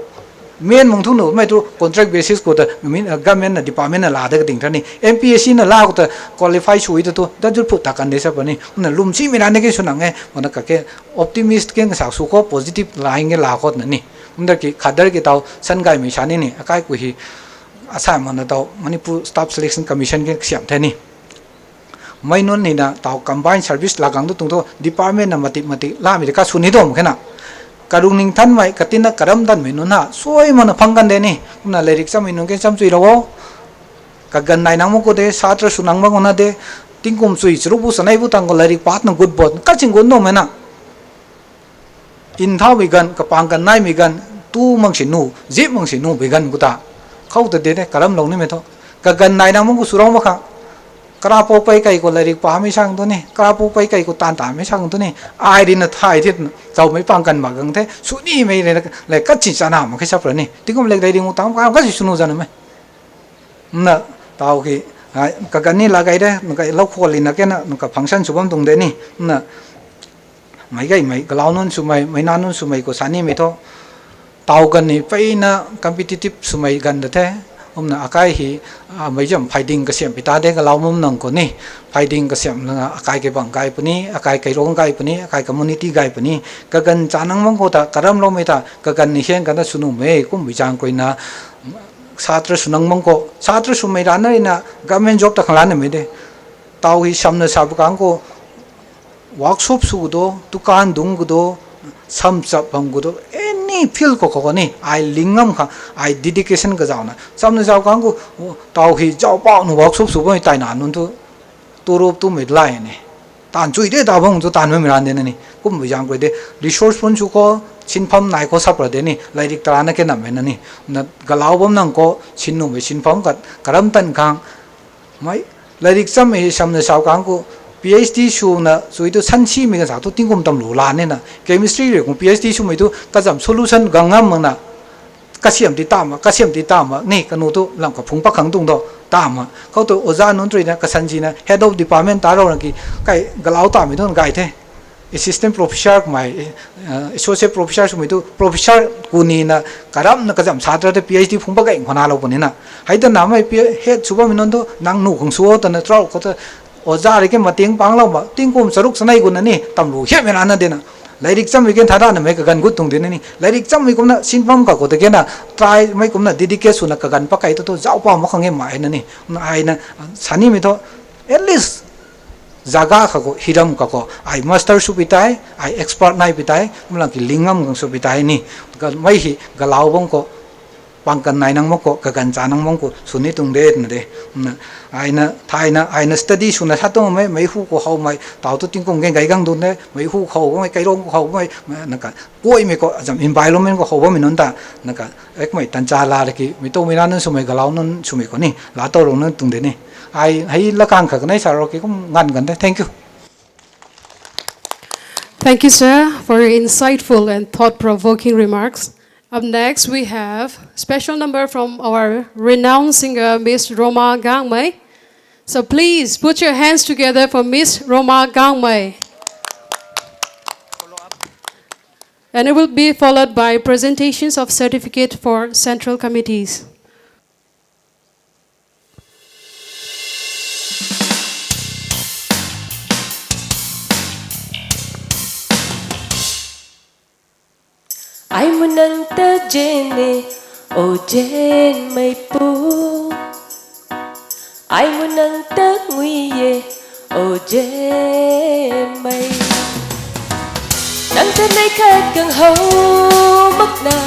main mang thu nuh mei tu contract basis khou ta government na department na la de ka ding tha ni. M P S C na la khou ta qualify sw ta tu da zut phut ta kan de sa pa ni. Na lum simei na ne ke sw nang e, mana kake optimist ke kasak sw khou positive line ke la khou na ni. Unda ki khadar ki tau san gaymei sa ni ni, akai khou hei asa mana tau Manipur Staff Selection Commission ke kasiam the ni. Mei nunc nina tau combined service la kang tu tuang tu department na matik matik lamei de ka sw ni dom khe na. Karung ningthanmei, katina karam tanmei nunc na suai mana phang kan de ni. Kumna lairik chammei nunc ke cham chui lou o. Kaganv nai nang mak khou de, satra sw nang mak khou na de. Tingkum chui charuk bu chanei bu tang khou lairik pat na gut bot, kaching gut nuhmei na. Nthaumei ganv, kapang ganv naimei ganv, tu mak si nu, zip mak si nu, bei ganv khou ta. Khou ta de de, karamlou nimei thu. Kaganv nai nang mak khou sw rou mak kha. Karapou pei kei khou lairik pamei sang tu ni, karapou pei kei khou taanv tamei sang tu ni, ai rina thay the, chawmei pang kan mak gang the, sw nimei rina, lei kachin chana mak khe sa pra ni. Tingkum lek lairik mu tang ka, kasi sw nu zanmei. Na, tau ki, kaganv ni la gay de, nang kai lou khou lina kena, nang ka function sw bam tuang de ni, na, meic gaymei, galau nunc swmei, meic na nunc swmei khou sa nimei thu. Tau ganv ni peyna competitive swmei ganv da the, kumna akai hei, meic zam phaiding kasiam pi ta de, galau bam nang khou ni, phaiding kasiam lana akai kei bang gay puni, akai kei rong gay puni, akai community gay puni, kaganv cha nang bam khou ta, karamloumei ta, kaganv ni hian kan ta sw numei, kumbei zaeng khou ruina, satra sw nang bam khou, satra swmei rana ruina, government job ta khang lanmei de. Tau hei samna sa bu kang khou, workshop sw khou do, dukan dungc khou do, samchap bam khou do, any field khou khou ni, ai ling ngam kha, ai dedication kazauhna. Samna zau kang khou, tau hei zauc pauhna workshop sw bammei taina nunc thu, turup tumei lai ni. Taanv chui de ta bam tu taanv bammei ran de na ni. Kumbei zaeng khou de, resource phone sw khou, sinpham nai khou sap ra de ni, lairik tarana ke nammei na ni. Na galau bam nang khou, sin numei sinpham khat, karam tan khang, mei, lairik chammei samna sau kang khou, P H D swna, chui tu sansimei ganv sa thu tingkum tamlu la nina, chemistry rui khang P H D swmei tu, kazam solution gang ngam makna, kasiam ti ta mak, kasiam ti ta mak, ni kanu tu lam kaphung pat khang tuang do, ta mak. Khou tu oja nunc ruina, kasanzina, head of department ta rou na ki, kai galau tamei tu gay the. Assistant professor kamei, associate professor swmei tu, professor kunina, karamna kazam satra te P H D phung pat gay khou na lou punina. Hei ta namei head sw bammei nunc tu, nang nu khang sw o twna trou khou ta, oja rui ke mating panglou ma, tingkum charuk chanei guna ni, tamlu hiammei rana dena. Lairik chammei ke thada namei kaganv gut tuang dena ni. Lairik chammei kumna sinpham kha khou ta kena, try mei kumna dedicate swna kaganv pat kei tu tu, zauc pau mak khang e mai na ni. Na aina, sa nimei thu, at least, zaga kha khou, hiram kha khou, ai master sw pi tei, ai expert nai pi tei, kumlang ki ling ngam khang sw pi tei ni. Mei hei galau bam khou, pang kan nai nang bam khou, kaganv cha nang bam khou, sw ni tuang de twna de. Aina, thayna, aina study swna sa tuangmei, meic hu khou howmei, tau tu tingkum ge gay gang dun de, meic hu khou bammei, kairong khou howmei, na ka, kuaimei khou, azam environment khou how bammei nunc ta, na ka, ekmei tancha la ra ki, mei tu mei na nunc swmei, galau nunc swmei khou ni, laa tow rung nunc tuang de ni. Ai hei lakang kha kanei sa ro ki kum ngan kan the. Thank you. Thank you, sir, for your insightful and thought-provoking remarks. Up next, we have special number from our renowned singer, Miss Roma Gangmei. So please put your hands together for Miss Roma Gangmei. And it will be followed by presentations of certificate for central committees. Ai mu nang ta zen e, o Zenmeipu. Ai mu nang ta ngui e, o Zenmei. Nang ta neih khat kang how makna,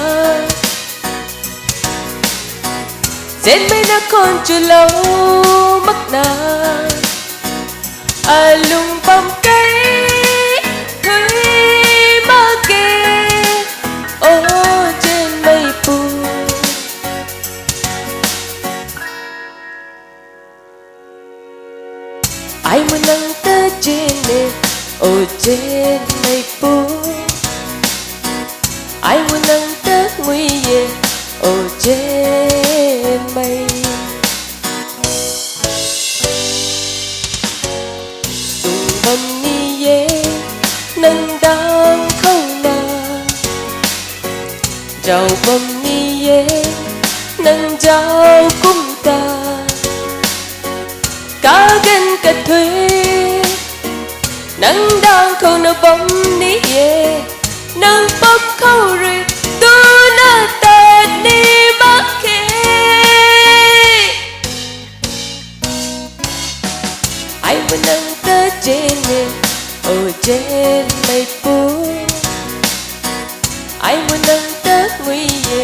Zenmei na khon chulou makna, alung bam kei thui mak ge, o Zenmeipu. Ai mu nang ta zen e, o Zenmeipu. Ai mu nang ta ngui e, o Zenmei. Tung bam ni e, nang dang khou na. Zau bam ni e, nang zau kum ta. Kaganv kathui, nang dang khou na bam ni e, nang pap khou rui tuna tat ni mak khe. Ai mu nang ta zen e, o Zenmeipu. Ai mu nang ta ngui e,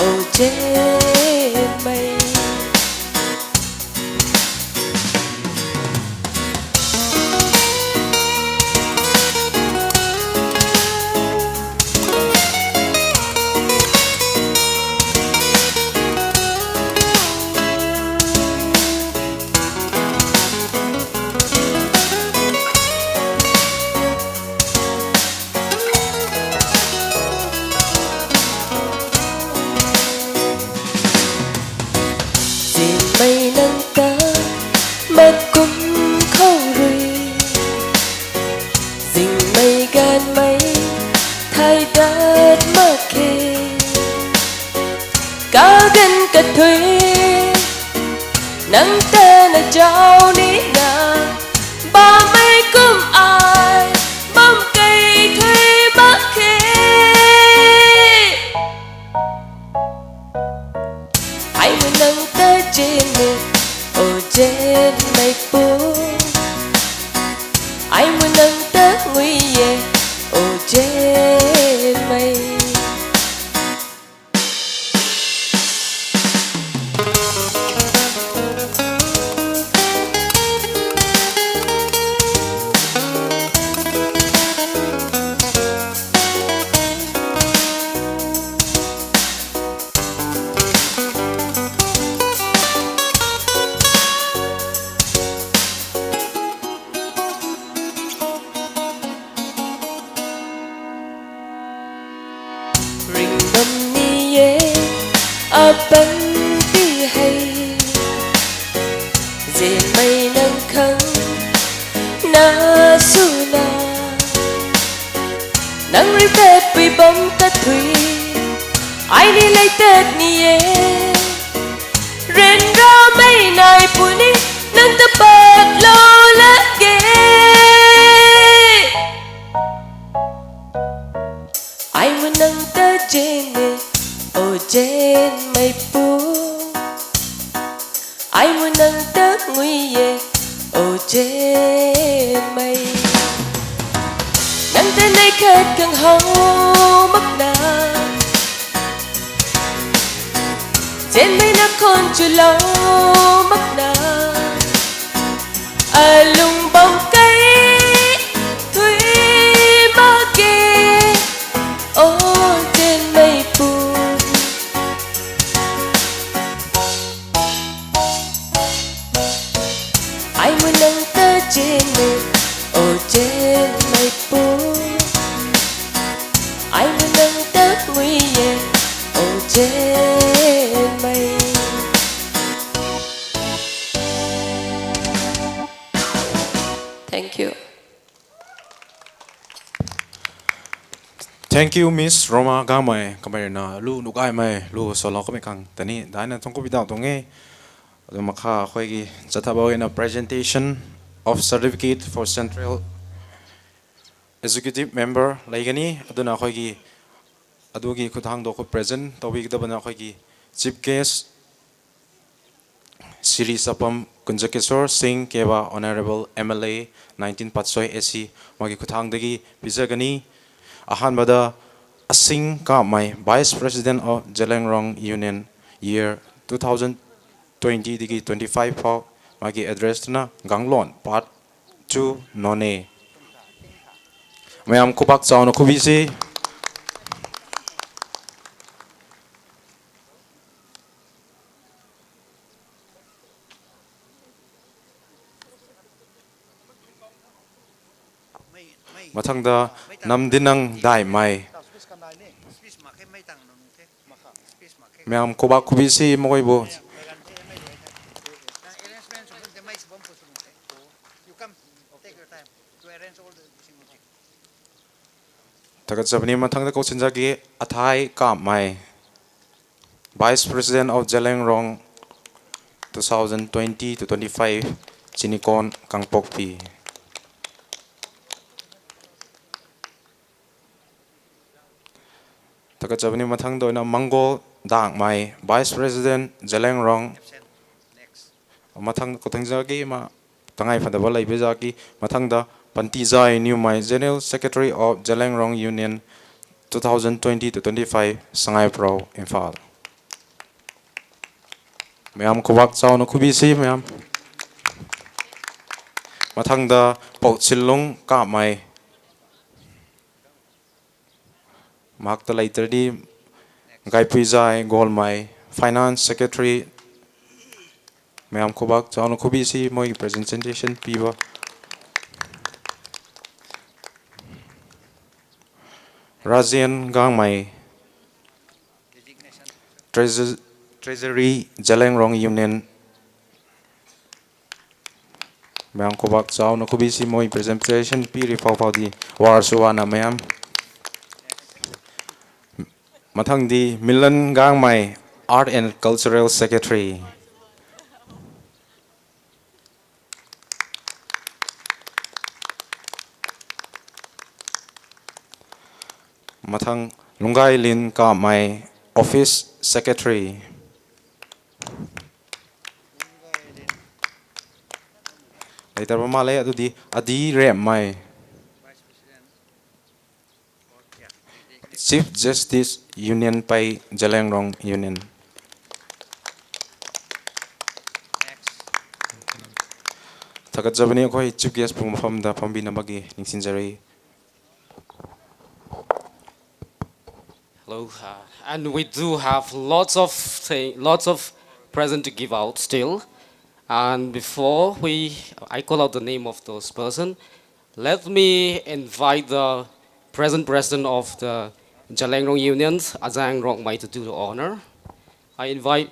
o Zenmei. Zenmei nang ta mat kum khou rui, zingmei ganvmei thay dat mak khe. Kaganv kathui, nang ta na zau ni na, bammei kum ai bam kei thui mak khe. Ai mu nang ta zen e, o Zenmeipu. Ai mu nang ta ngui e, o Zenmei. Ringh bam ni e, apanty hei. Zenmei nang khang na swna, nang rui tatpui bam kathui, ai ni lei tat ni e. Ryanramei nai puni, nang ta patlou lak ge. Ai mu nang ta zen e, o Zenmeipu. Ai mu nang ta ngui e, o Zenmei. Nang ta neih khat kang how makna, Zenmei na khon chulou makna, alung bam kei thui mak ge, o Zenmeipu. O Jenmei pu, ai nang tak mui e, O Jenmei. Thank you. Thank you, Miss Roma Gangmei, kamei na lu nukaimei lu solo kamei khang tani daina thungku bidau tuang e. Adu makha khoigi chathabou ina presentation of certificate for Central Executive Member leigani, aduna khoigi adugi khuthang do khu present tawi kadabana khoigi Chief Guest, Shri Sapam Kunjakeshwar Singh Keba, Honourable M L A, nineteen Patsoi A C, magi khuthang dagi pizagani. Ahanbada Asing Kamei, Vice President of Zeliangrong Union, year two thousand twenty digi twenty-five phou, magi address tuna Ganglon Part two Noney. Mayam khubak chauna khubisi. Mathangda Namdinang Daimei. Mayam khubak khubisi maguibu. Takat Japanese mathangda kau sinjaki Athai Kamei, Vice President of Zeliangrong, two thousand twenty to twenty-five, Chinikon Kangpokpi. Takat Japanese mathang doina Mangol Dangmei, Vice President Zeliangrong. Mathang kau thangzaki ma tangai phadaba lei bezaki mathangda Pantizai Niumei, General Secretary of Zeliangrong Union, two thousand twenty to twenty-five, Sangai Pro, Imphal. Mayam khubak chauna khubisi mayam. Mathangda Pou Chilung Kamei. Mahakta leiterdi Gaipuizai Golmei, Finance Secretary. Mayam khubak chauna khubisi moi presentation piba. Rajen Gangmei, Treasur-, Treasury, Zeliangrong Union. Mayam khubak chauna khubisi moi presentation piri phou phou di war suana mayam. Mathangdi Milan Gangmei, Art and Cultural Secretary. Mathang Lunggailin Kamei, Office Secretary. Leiterba malei adudi Adi Remmei, Chief Justice Union Pei, Zeliangrong Union. Takat Japanese khoi Chief Guest pung maphamda phambina bagi ningsinjari. Hello, uh, and we do have lots of thing, lots of present to give out still. And before we, I call out the name of those person, let me invite the present president of the Zeliangrong Union, Azang Rongmei, to do the honor. I invite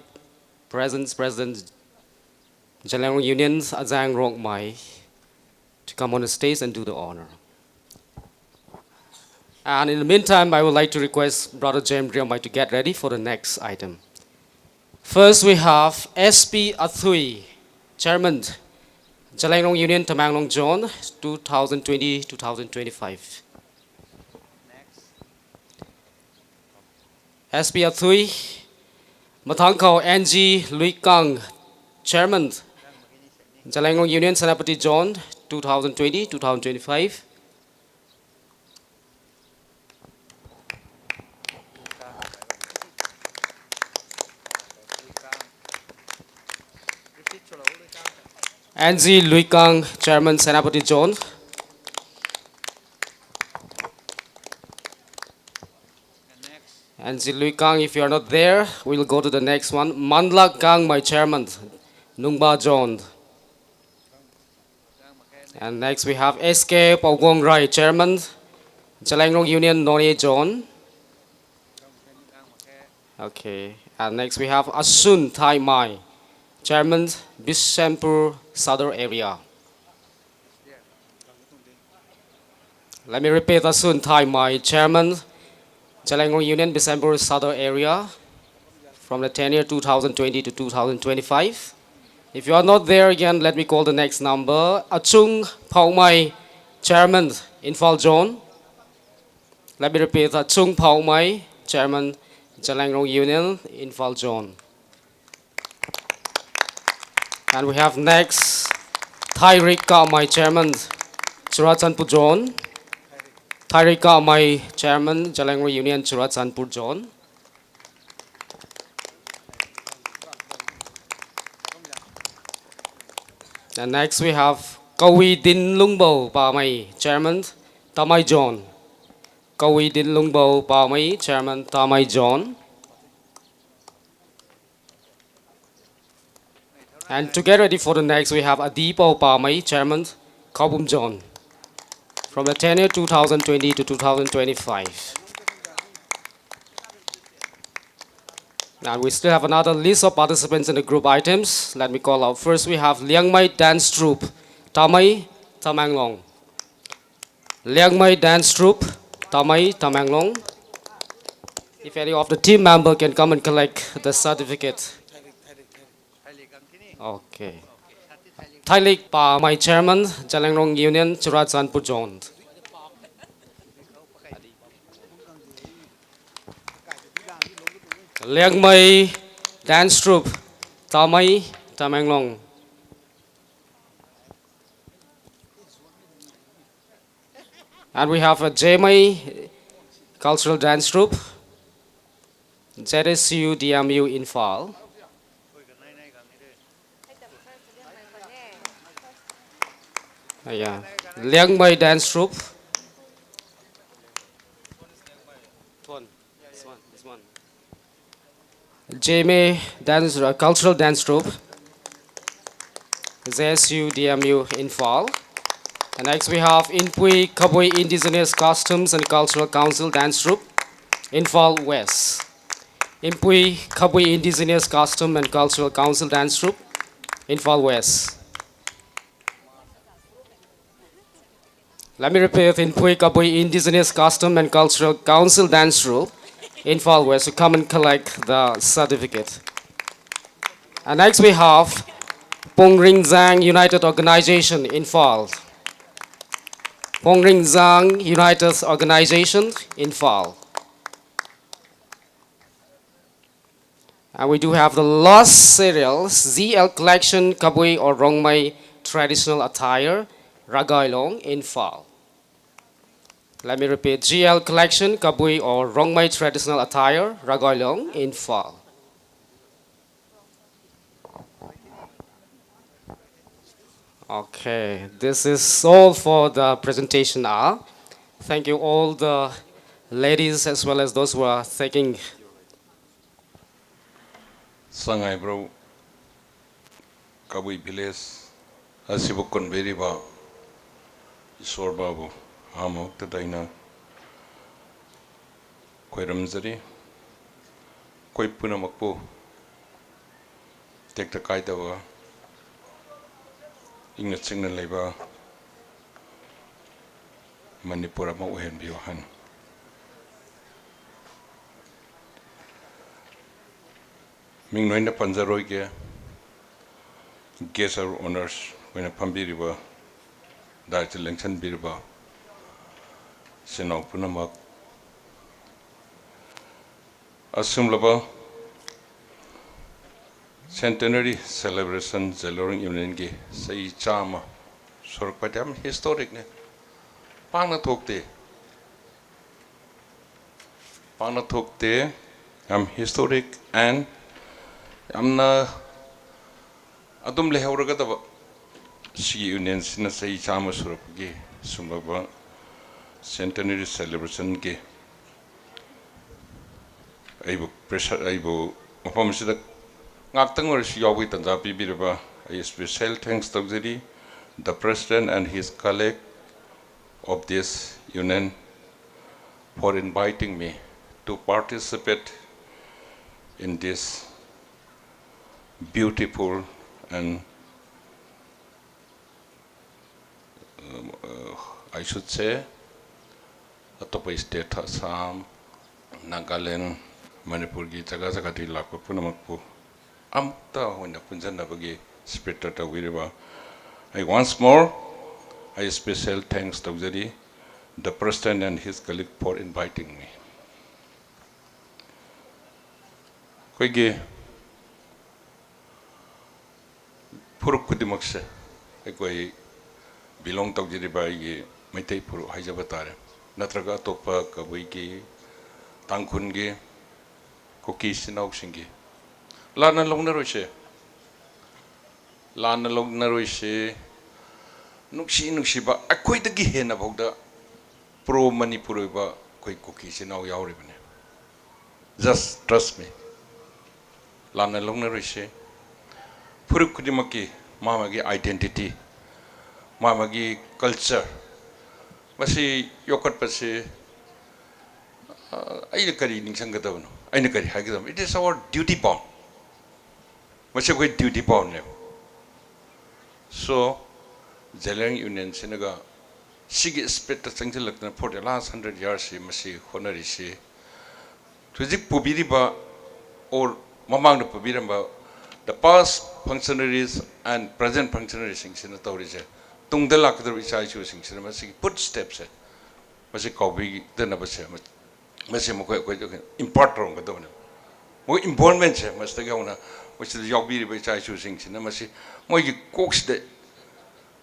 present president Zeliangrong Union, Azang Rongmei, to come on the stage and do the honor. And in the meantime, I would like to request Brother James Riamai to get ready for the next item. First, we have S P Athui, Chairman, Zeliangrong Union, Tamenglong Zone, two thousand twenty, two thousand twenty-five. S P Athui, mathang khou N G Luikang, Chairman, Zeliangrong Union, Senapati Zone, two thousand twenty, two thousand twenty-five. N G Luikang, Chairman, Senapati Zone. N G Luikang, if you are not there, we'll go to the next one. Manlak Gangmei, Chairman, Nungba Zone. And next we have S K Paugong Rai, Chairman, Zeliangrong Union, Noney Zone. Okay. And next we have Asun Thaimai, Chairman, Bishnupur Sadar Area. Let me repeat, Asun Thaimai, Chairman, Zeliangrong Union, Bishnupur Sadar Area, from the tenure two thousand twenty to two thousand twenty-five. If you are not there again, let me call the next number. Achung Phaomei, Chairman, Imphal Zone. Let me repeat, Achung Phaomei, Chairman, Zeliangrong Union, Imphal Zone. And we have next, Thairik Kamei, Chairman, Churachandpur Zone. Thairik Kamei, Chairman, Zeliangrong Union, Churachandpur Zone. And next we have Kawi Dinlungbo Pamei, Chairman, Tamei Zone. Kawi Dinlungbo Pamei, Chairman, Tamei Zone. And to get ready for the next, we have Adipo Pamei, Chairman, Khaobum Zone, from the tenure two thousand twenty to two thousand twenty-five. And we still have another list of participants in the group items. Let me call out. First, we have Liangmei Dance Troupe, Tamei, Tamenglong. Liangmei Dance Troupe, Tamei, Tamenglong. If any of the team member can come and collect the certificate. Okay. Thailik Pamei, Chairman, Zeliangrong Union, Churachandpur Zone. Liangmei Dance Troupe, Tamei, Tamenglong. And we have a Zemei Cultural Dance Troupe, Z S U D M U Imphal. Uh, yeah. Liangmei Dance Troupe. This one, this one, this one. Zemei Dance, uh, Cultural Dance Troupe, Z S U D M U Imphal. And next we have Inpui Kabui Indigenous Customs and Cultural Council Dance Troupe, Imphal West. Inpui Kabui Indigenous Custom and Cultural Council Dance Troupe, Imphal West. Let me repeat, Inpui Kabui Indigenous Custom and Cultural Council Dance Troupe, Imphal West, to come and collect the certificate. And next we have Pongringzang United Organization, Imphal. Pongringzang United Organization, Imphal. And we do have the last serial, Z L Collection, Kabui or Rongmei Traditional Attire, Ragailong, Imphal. Let me repeat, Z L Collection, Kabui or Rongmei Traditional Attire, Ragailong, Imphal. Okay, this is all for the presentation. Ah, thank you all the ladies as well as those who are taking Sangai bro, Kabui village, asibu kunbei riba, Isor babu, hamok ta daina, koi ramzari, koi puna makpu, tek ta kai ta ba, ingna chingna leiba, Manipur ama uhen biu han. Mingnuina panzaroi ke, guest of honors, koina pambiriba, dai chalengsan biriba, sinau punamak. Asumlaba, Centenary Celebration Zeliangrong Union ki sei chama sorok patam historic ne. Pangna thokte. Pangna thokte, am historic and amna adum le haura ka taba. Si union sina sei chama sorok ki sumlaba centenary celebration ki. Aibu pressure, aibu mapam sida ngak tang or si yawi tanja pi biriba, ai special thanks tau jiri, the president and his colleague of this union for inviting me to participate in this beautiful and, um, uh, I should say, atop state Assam, Nagaland, Manipur ki jaga jaga ti lak puna makpu amta hoina punzan na bagi spirit ta ta wiriba. I once more, I special thanks to the president and his colleague for inviting me. ꯑꯩꯈꯣꯏꯒꯤ ꯐꯨꯔꯨꯞ ꯈꯨꯗꯤꯡꯃꯛꯁꯦ ꯑꯩꯈꯣꯏ belong ꯇꯧꯖꯔꯤꯕ ꯑꯩꯒꯤ ꯃꯩꯇꯩ ꯐꯨꯔꯨꯞ ꯍꯥꯏꯖꯕ ꯇꯥꯔꯦ, ꯅꯠꯇ꯭ꯔꯒ ꯑꯇꯣꯞꯄ ꯀꯕꯨꯏꯒꯤ, ꯇꯥꯡꯈꯨꯜꯒꯤ, ꯀꯨꯀꯤ ꯏꯆꯤꯟ ꯏꯅꯥꯎꯁꯤꯡꯒꯤ ꯂꯥꯟꯅ ꯂꯧꯅꯔꯣꯏꯁꯦ꯫ ꯂꯥꯟꯅ ꯂꯧꯅꯔꯣꯏꯁꯦ꯫ ꯅꯨꯡꯁꯤ ꯅꯨꯡꯁꯤꯕ ꯑꯩꯈꯣꯏꯗꯒꯤ ꯍꯦꯟꯅ ꯐꯥꯎꯗ pro Manipur ꯑꯣꯏꯕ ꯑꯩꯈꯣꯏ ꯀꯨꯀꯤ ꯏꯆꯤꯟ ꯏꯅꯥꯎ ꯌꯥꯎꯔꯤꯕꯅꯦ꯫ Just trust me. ꯂꯥꯟꯅ ꯂꯧꯅꯔꯣꯏꯁꯦ꯫ ꯐꯨꯔꯨꯞ ꯈꯨꯗꯤꯡꯃꯛꯀꯤ ꯃꯥ ꯃꯥꯒꯤ identity, ꯃꯥ ꯃꯥꯒꯤ culture, ꯃꯁꯤ ꯌꯣꯛꯈꯠꯄꯁꯤ, ꯑ, ꯑꯩꯅ ꯀꯔꯤ ꯅꯤꯡꯁꯤꯡꯒꯗꯕꯅꯣ? ꯑꯩꯅ ꯀꯔꯤ ꯍꯥꯏꯒꯗꯕꯅꯣ? It is our duty bound. ꯃꯁꯤ ꯑꯩꯈꯣꯏ duty boundꯅꯦꯕ꯫ So, Zeliang Union ꯁꯤꯅꯒ ꯁꯤꯒꯤ spiritꯇ ꯆꯪꯁꯤꯜꯂꯛꯇꯅ for the last hundred yearsꯁꯤ ꯃꯁꯤ ꯍꯣꯠꯅꯔꯤꯁꯤ꯫ ꯍꯧꯖꯤꯛ ꯄꯨꯕꯤꯔꯤꯕ or ꯃꯃꯥꯡꯗ ꯄꯨꯕꯤꯔꯝꯕ the past functionaries and present functionariesꯁꯤꯡꯁꯤꯅ ꯇꯧꯔꯤꯁꯦ, ꯇꯨꯡꯗ ꯂꯥꯛꯀꯗꯧꯔꯤꯕ ꯏꯆꯥ ꯏꯁꯨꯁꯤꯡꯁꯤꯅ ꯃꯁꯤꯒꯤ footstepꯁꯦ, ꯃꯁꯤ ꯀꯥꯎꯕꯤꯗꯅꯕꯁꯦ, ꯃꯁꯤ ꯃꯈꯣꯏ, ꯑꯩꯈꯣꯏꯗ impart ꯇꯧꯔꯝꯒꯗꯕꯅꯦꯕ꯫ ꯃꯈꯣꯏ involvementꯁꯦ ꯃꯁꯤꯗꯒꯤ ꯍꯧꯅ ꯃꯁꯤꯗ ꯌꯥꯎꯕꯤꯔꯤꯕ ꯏꯆꯥ ꯏꯁꯨꯁꯤꯡꯁꯤꯅ ꯃꯁꯤ ꯃꯣꯏꯒꯤ ꯀꯣꯛꯁꯤꯗ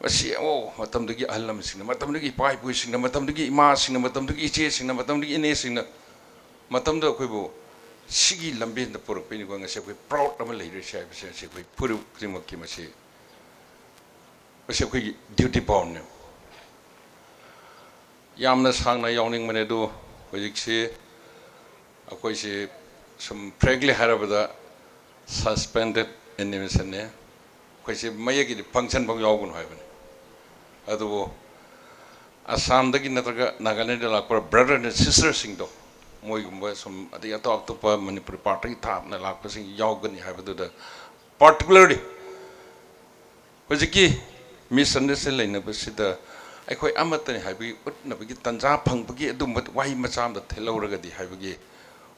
ꯃꯁꯤ, ꯑꯣ, ꯃꯇꯝꯗꯨꯒꯤ ꯑꯍꯜ ꯂꯃꯟꯁꯤꯡꯅ, ꯃꯇꯝꯗꯨꯒꯤ ꯏꯄꯥ ꯏꯄꯨꯁꯤꯡꯅ, ꯃꯇꯝꯗꯨꯒꯤ ꯏꯃꯥꯁꯤꯡꯅ, ꯃꯇꯝꯗꯨꯒꯤ ꯏꯆꯦꯁꯤꯡꯅ, ꯃꯇꯝꯗꯨꯒꯤ ꯏꯅꯦꯁꯤꯡꯅ ꯃꯇꯝꯗ ꯑꯩꯈꯣꯏꯕꯨ ꯁꯤꯒꯤ ꯂꯝꯕꯦꯟꯗ ꯄꯨꯔꯛꯄꯅꯤꯀꯣ꯫ ꯉꯁꯤ ꯑꯩꯈꯣꯏ proud ꯑꯃ ꯂꯩꯔꯤꯁꯦ ꯍꯥꯏꯕꯁꯦ ꯉꯁꯤ ꯑꯩꯈꯣꯏ ꯐꯨꯔꯨꯞ ꯈꯨꯗꯤꯡꯃꯛꯀꯤ ꯃꯁꯤ, ꯃꯁꯤ ꯑꯩꯈꯣꯏꯒꯤ duty boundꯅꯦ꯫ ꯌꯥꯝꯅ ꯁꯥꯡꯅ ꯌꯥꯎꯅꯤꯡꯕꯅꯦ ꯑꯗꯨ ꯍꯧꯖꯤꯛꯁꯤ ꯑꯩꯈꯣꯏꯁꯤ ꯁꯨꯝ frankly ꯍꯥꯏꯔꯕꯗ suspended animationꯅꯦ꯫ ꯑꯩꯈꯣꯏꯁꯤ ꯃꯌꯦꯛꯀꯤꯗꯤ function ꯐꯥꯎ ꯌꯥꯎꯒꯅꯨ ꯍꯥꯏꯕꯅꯤ꯫ ꯑꯗꯨꯕꯨ ꯑꯁꯥꯝꯗꯒꯤ ꯅꯠꯇ꯭ꯔꯒ ꯅꯥꯒꯥꯂꯦꯟꯗ ꯂꯥꯛꯄ brother and sisterꯁꯤꯡꯗꯣ, ꯃꯣꯏꯒꯨꯝꯕ ꯁꯨꯝ ꯑꯗꯩ ꯑꯇꯣꯞ ꯑꯇꯣꯞꯄ ꯃꯅꯤꯄꯨꯔ partꯇꯒꯤ ꯊꯥꯞꯅ ꯂꯥꯛꯄꯁꯤꯡ ꯌꯥꯎꯒꯅꯤ ꯍꯥꯏꯕꯗꯨꯗ particularly ꯍꯧꯖꯤꯛꯀꯤ misunderstanding ꯂꯩꯅꯕꯁꯤꯗ ꯑꯩꯈꯣꯏ ꯑꯃꯠꯇꯅꯤ ꯍꯥꯏꯕꯒꯤ ꯎꯠꯅꯕꯒꯤ ꯇꯟꯖꯥ ꯐꯪꯕꯒꯤ ꯑꯗꯨꯝꯕ ꯋꯥꯍꯩ ꯃꯆꯥ ꯑꯃꯗ ꯊꯤꯜꯍꯧꯔꯒꯗꯤ ꯍꯥꯏꯕꯒꯤ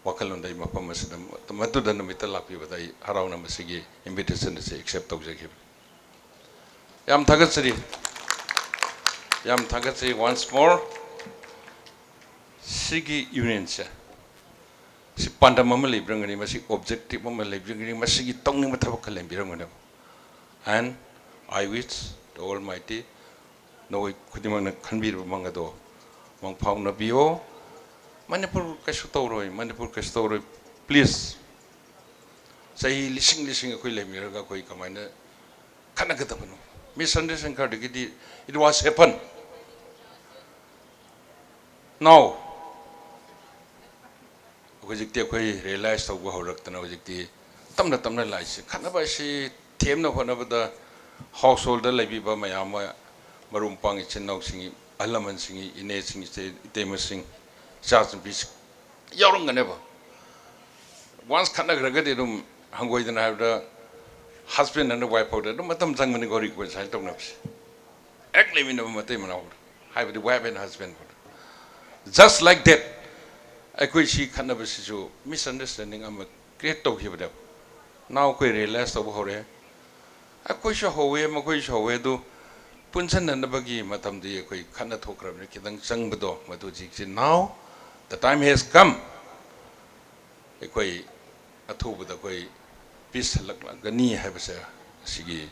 ꯋꯥꯈꯜꯂꯣꯟꯗ ꯑꯩ ꯃꯐꯝ ꯑꯁꯤꯗ ꯃꯗꯨꯗ ꯅꯨꯃꯤꯠꯇ ꯂꯥꯛꯄꯤꯕꯗ ꯑꯩ ꯍꯔꯥꯎꯅ ꯃꯁꯤꯒꯤ invitation ꯑꯁꯤ accept ꯇꯧꯖꯈꯤꯕꯅꯤ꯫ ꯌꯥꯝ ꯊꯥꯒꯠꯆꯔꯤ꯫ ꯌꯥꯝ ꯊꯥꯒꯠꯆꯔꯤ once more꯫ ꯁꯤꯒꯤ unionꯁꯦ, ꯁꯤ ꯄꯥꯟꯗꯝ ꯑꯃ ꯂꯩꯕꯤꯔꯝꯒꯅꯤ, ꯃꯁꯤ objective ꯑꯃ ꯂꯩꯕꯤꯔꯝꯒꯅꯤ, ꯃꯁꯤꯒꯤ ꯇꯧꯅꯤꯡꯕ ꯊꯕꯛ ꯈꯔ ꯂꯩꯕꯤꯔꯝꯒꯅꯦꯕ꯫ And I wish the Almighty ꯅꯈꯣꯏ ꯈꯨꯗꯤꯡꯃꯛꯅ ꯈꯟꯕꯤꯔꯤꯕ ꯃꯪ ꯑꯗꯣ ꯃꯪꯐꯥꯎꯅꯕꯤꯌꯣ꯫ ꯃꯅꯤꯄꯨꯔ ꯀꯩꯁꯨ ꯇꯧꯔꯣꯏ, ꯃꯅꯤꯄꯨꯔ ꯀꯩꯁꯨ ꯇꯧꯔꯣꯏ꯫ Please, ꯆꯍꯤ ꯂꯤꯁꯤꯡ ꯂꯤꯁꯤꯡ ꯑꯩꯈꯣꯏ ꯂꯩꯃꯤꯟꯅꯔꯒ ꯑꯩꯈꯣꯏ ꯀꯃꯥꯏꯅ ꯈꯠꯅꯒꯗꯕꯅꯣ? Misunderstanding ꯈꯔꯗꯒꯤꯗꯤ it was happen꯫ Now, ꯍꯧꯖꯤꯛꯇꯤ ꯑꯩꯈꯣꯏ realize ꯇꯧꯕ ꯍꯧꯔꯛꯇꯅ ꯍꯧꯖꯤꯛꯇꯤ ꯇꯞꯅ ꯇꯞꯅ ꯂꯥꯛꯏꯁꯦ꯫ ꯈꯠꯅꯕ ꯑꯁꯤ ꯊꯦꯝꯅ ꯍꯣꯠꯅꯕꯗ householdꯗ ꯂꯩꯕꯤꯕ ꯃꯌꯥꯝ ꯑꯃ, ꯃꯔꯨꯞ ꯃꯄꯥꯡ, ꯏꯆꯤꯟ ꯏꯅꯥꯎꯁꯤꯡ, ꯑꯍꯜ ꯂꯃꯟꯁꯤꯡ, ꯏꯅꯦꯁꯤꯡ, ꯏꯆꯦ, ꯏꯇꯩꯃꯁꯤꯡ, ꯏꯆꯥꯁꯤꯡ ꯌꯥꯎꯔꯝꯒꯅꯦꯕ꯫ Once ꯈꯠꯅꯈ꯭ꯔꯒꯗꯤ ꯑꯗꯨꯝ ꯍꯪꯒꯣꯏꯗꯅ ꯍꯥꯏꯕꯗ husband and wife ꯐꯥꯎꯗ ꯑꯗꯨꯝ ꯃꯇꯝ ꯆꯪꯕꯅꯤꯀꯣ reconcile ꯇꯧꯅꯕꯁꯦ꯫ ꯍꯦꯛ ꯂꯩꯃꯤꯟꯅꯕ ꯃꯇꯩ ꯃꯅꯥꯎ ꯍꯥꯏꯕꯗꯤ wife and husband ꯐꯥꯎꯗ꯫ Just like that, ꯑꯩꯈꯣꯏ ꯁꯤ ꯈꯠꯅꯕꯁꯤꯁꯨ misunderstanding ꯑꯃ create ꯇꯧꯈꯤꯕꯅꯦꯕ꯫ Now ꯑꯩꯈꯣꯏ realize ꯇꯧꯕ ꯍꯧꯔꯦ꯫ ꯑꯩꯈꯣꯏꯁꯨ ꯍꯧꯋꯦ, ꯃꯈꯣꯏꯁꯨ ꯍꯧꯋꯦ, ꯑꯗꯨ ꯄꯨꯟꯁꯤꯟꯅꯅꯕꯒꯤ ꯃꯇꯝꯗꯤ ꯑꯩꯈꯣꯏ ꯈꯠꯅ ꯊꯣꯛꯈ꯭ꯔꯕꯅꯤ꯫ ꯈꯤꯇꯪ ꯆꯪꯕꯗꯣ ꯃꯗꯨ ꯍꯧꯖꯤꯛꯁꯤ now the time has come꯫ ꯑꯩꯈꯣꯏ ꯑꯊꯨꯕꯗ ꯑꯩꯈꯣꯏ peace ꯍꯜꯂꯛꯂꯒꯅꯤ ꯍꯥꯏꯕꯁꯦ, ꯑꯁꯤꯒꯤ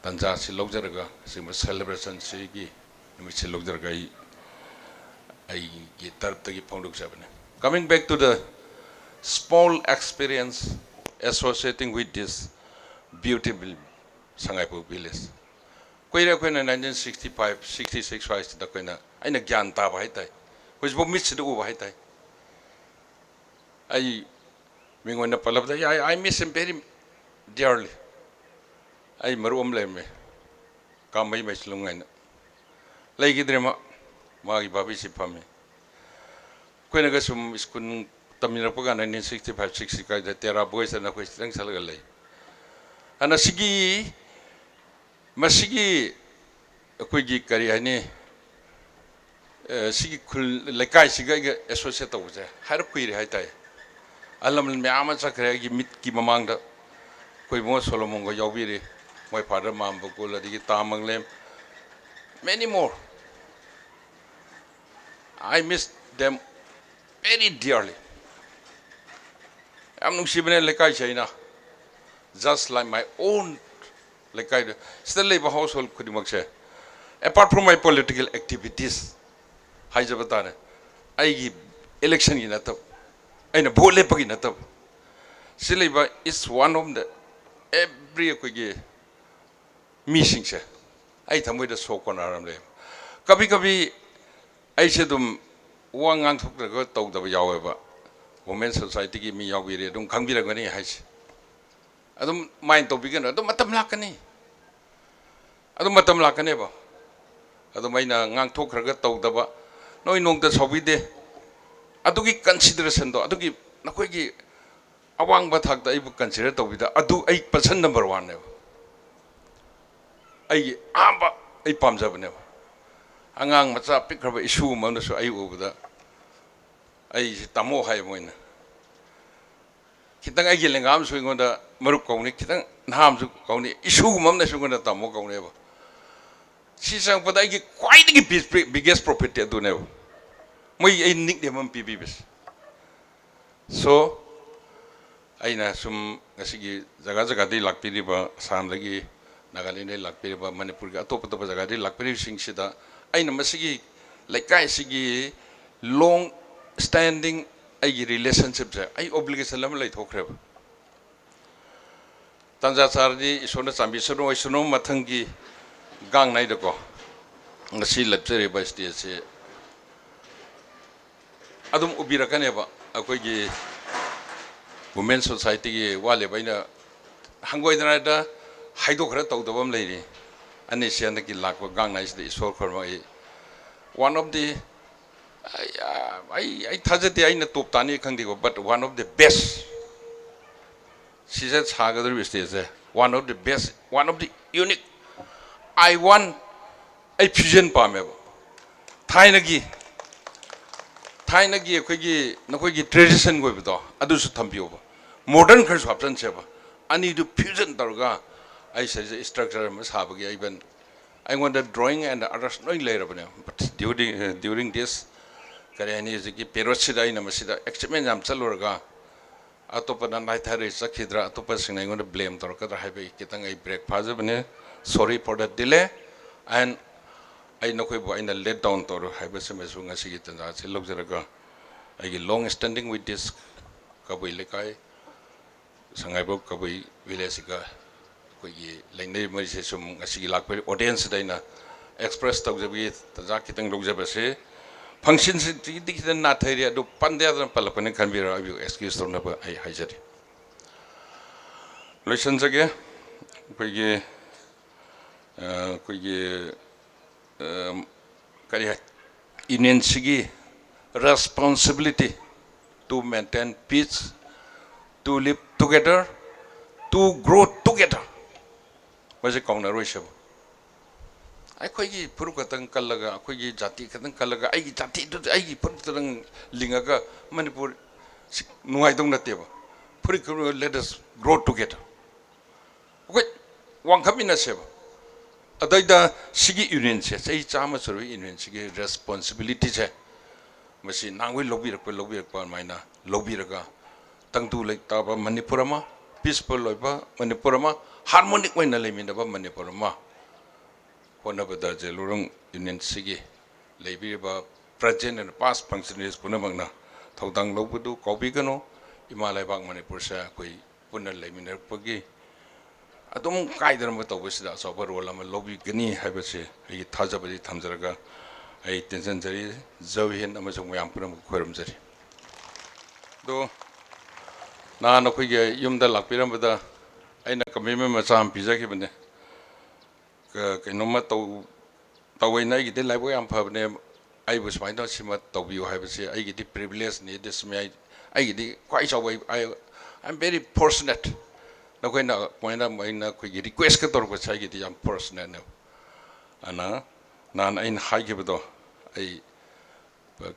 ꯇꯥꯟꯖꯥ ꯑꯁꯤ ꯂꯧꯖꯔꯒ, ꯑꯁꯤꯒꯨꯝꯕ celebration ꯑꯁꯤꯒꯤ ꯅꯨꯃꯤꯠꯁꯤ ꯂꯧꯖꯔꯒ ꯑꯩ ꯑꯩꯒꯤ ꯇꯔꯞꯇꯒꯤ ꯐꯣꯡꯗꯣꯛꯆꯕꯅꯤ꯫ Coming back to the small experience associating with this beautiful Sangaipok village꯫ ꯀꯨꯏꯔꯦ, ꯑꯩꯈꯣꯏꯅ nineteen sixty five, sixty six ꯋꯥꯏꯁꯤꯗ ꯑꯩꯈꯣꯏꯅ, ꯑꯩꯅ ꯒ꯭ꯌꯥꯟ ꯇꯥꯕ ꯍꯥꯏꯇꯥꯔꯦ, ꯍꯧꯖꯤꯛꯐꯥꯎ ꯃꯤꯠꯁꯤꯗ ꯎꯕ ꯍꯥꯏꯇꯥꯔꯦ꯫ ꯑꯩ ꯃꯤꯉꯣꯟꯗ ꯄꯜꯂꯕꯗ, I, I miss him very dearly꯫ ꯑꯩ ꯃꯔꯨꯞ ꯑꯃ ꯂꯩꯔꯝꯃꯦ, Pamei mei lung ngaina. Lei ki drima, magi babi si pamei. Kuina kasum school tamina pa ga nineteen sixty-five sixty kai da tera boys na khui sitang sal ga lei. Ana sigi, masigi, kuigi kari hai ni, eh, sigi khul leikai siga associate tau se. Hai ra kui ri hai tai. Alam mei ama chak kare gi mit ki mamang da. Kui mo Solomon ga yau bi ri. Moi father mam bu kul di ta mang lem. Many more. I miss them very dearly. Yam nung si bane leikai chai na. Just like my own leikai. Still leiba household khudi mak se. Apart from my political activities, hai jaba ta ne. Ai gi election gi na tap. Ai na vote le pa gi na tap. Still leiba is one of the every kuigi missing se. Ai thamui da so kona ram le. Kabi kabi ai se dum wang ngang thuk da ko tau da yau ba. Women society gi mi yau bi re dum khang bi ra ko ni hai se. Adum mind to bi kan adum matam lak kan ni. Adum matam lak kan ni ba. Adum ai na ngang thuk ra ko tau da ba. Noi nung ta so bi de. Adu gi consideration do. Adu gi na koi gi awang ba thak ta ai bu consider tau bi da. Adu ai person number one ne ba. Ai amba ai pam za ba ne ba. Angang macha pik ra ba issue ma na su ai u da. Ai si tamo hai mo na. Khitang ai gi lengam su ngon da maruk kau ni khitang nam su kau ni issue mam na su ngon da tamo kau ne ba. Si sang pa da ai gi quite gi biggest property adu ne ba. Moi ai nik de mam pi bi bis. So, aina sum ngasigi jaga jaga di lakpi riba, Assam lagi, Nagaland di lakpi riba, Manipur gi atopa atopa jaga di lakpi ri sing sida, aina masigi leikai sigi long standing ai gi relationship se, ai obligation lam lei thok re ba. Tanja char di isona chambi sunu, isunu mathang gi gang nai da ko. Ngasi lap chari ba stage se. Adum ubi ra kan e ba, akoi gi women society gi wa le ba ina hangoi da na da, hai do khara tau da bam lei ri. Ani sian da ki lak ba gang nai sida isor khor ma i. One of the, ai, ai, ai thaja di aina top tani khang di ko, but one of the best. Sise sa ga duri stage se. One of the best, one of the unique. I want a fusion pa me bo. Thaina gi, thaina gi, akoi gi, nakoi gi tradition goi bo to. Adu su thampiu bo. Modern khar su hapsan se bo. Ani du fusion tar ga. Ai se structure ma sa ba gi ai ban. Ai ngon da drawing and others noi lei ra ba ne. But during, uh, during this, kare ni ki period sida ina ma sida experiment yam chalur ga. Atopa na nai thai rei chak khidra, atopa singnai ngon da blame tor kadra hai ba kitang ai break pha za ba ne. Sorry for the delay. And ai nakoi bo aina let down tor hai ba se me su ngasi gi tanja se lok zara ga. Ai gi long standing with this kabui leikai. Sangai bo kabui village ga. Koi gi leng nei mai se sum ngasi gi lak pe audience dai na express tau za bi tanja kitang lok za ba se. Function se ti di kitang na thai ri adu pan de dan palak ne kan bi ra abi excuse tor na ba ai hai za di. Loisan za ge, koi gi, uh, koi gi, um, kari hai, union sigi responsibility to maintain peace, to live together, to grow together. Masi kong na rui se bo. Ai koi gi puru katang kalaga, koi gi jati katang kalaga, ai gi jati tu ai gi puru katang linga ka Manipur si nungai dong na te bo. Puru kuru let us grow together. Okay, wang kham ina se ba. Adai da sigi union se, sei chama suru union sigi responsibility se. Masi nang wui lobi rak pa, lobi rak pa, mai na, lobi rak ka. Tang tu lei ta ba Manipur ama, peaceful loi ba Manipur ama, harmonic wai na lei mina ba Manipur ama. Hona ba da je lurung union sigi. Lei bi ba present and past functionaries puna bang na. Thau dang lo bu du, kau bi kano, ima lai bang Manipur se, koi puna lei mina pa gi. Atum kai da ram ba tau ba sida, so ba role ama lobi gani hai ba se, ai tha za ba di tham za ra ga, ai tension za ri, zau hin ama zong yam puna ma khoi ram za ri. Do, na na khui ge yum da lak pi ram ba da, ai na kami ma ma cham pi za ki ba ne. ꯀꯩꯅꯣꯝꯃ ꯇꯧ ꯇꯧꯋꯦꯅ ꯑꯩꯒꯤꯗꯤ ꯂꯥꯏꯕꯛ ꯌꯥꯝ ꯐꯕꯅꯦ꯫ ꯑꯩꯕꯨ ꯁꯨꯃꯥꯏꯅ ꯇꯧ ꯁꯤꯃ ꯇꯧꯕꯤꯌꯨ ꯍꯥꯏꯕꯁꯦ ꯑꯩꯒꯤꯗꯤ privilege ꯅꯤ꯫ ꯑꯗꯨ ꯁꯤꯃ ꯑꯩ ꯑꯩꯒꯤꯗꯤ ꯈ꯭ꯋꯥꯏ ꯆꯥꯎꯕ, I, I'm very fortunate꯫ ꯅꯈꯣꯏꯅ ꯀꯃꯥꯏꯅ ꯑꯩꯅ ꯑꯩꯈꯣꯏꯒꯤ request ꯀ ꯇꯧꯔꯛꯄꯁꯦ ꯑꯩꯒꯤꯗꯤ ꯌꯥꯝ fortunate ꯅꯦ꯫ ꯑꯅ ꯅꯍꯥꯟ ꯑꯩꯅ ꯍꯥꯏꯈꯤꯕꯗꯣ ꯑꯩ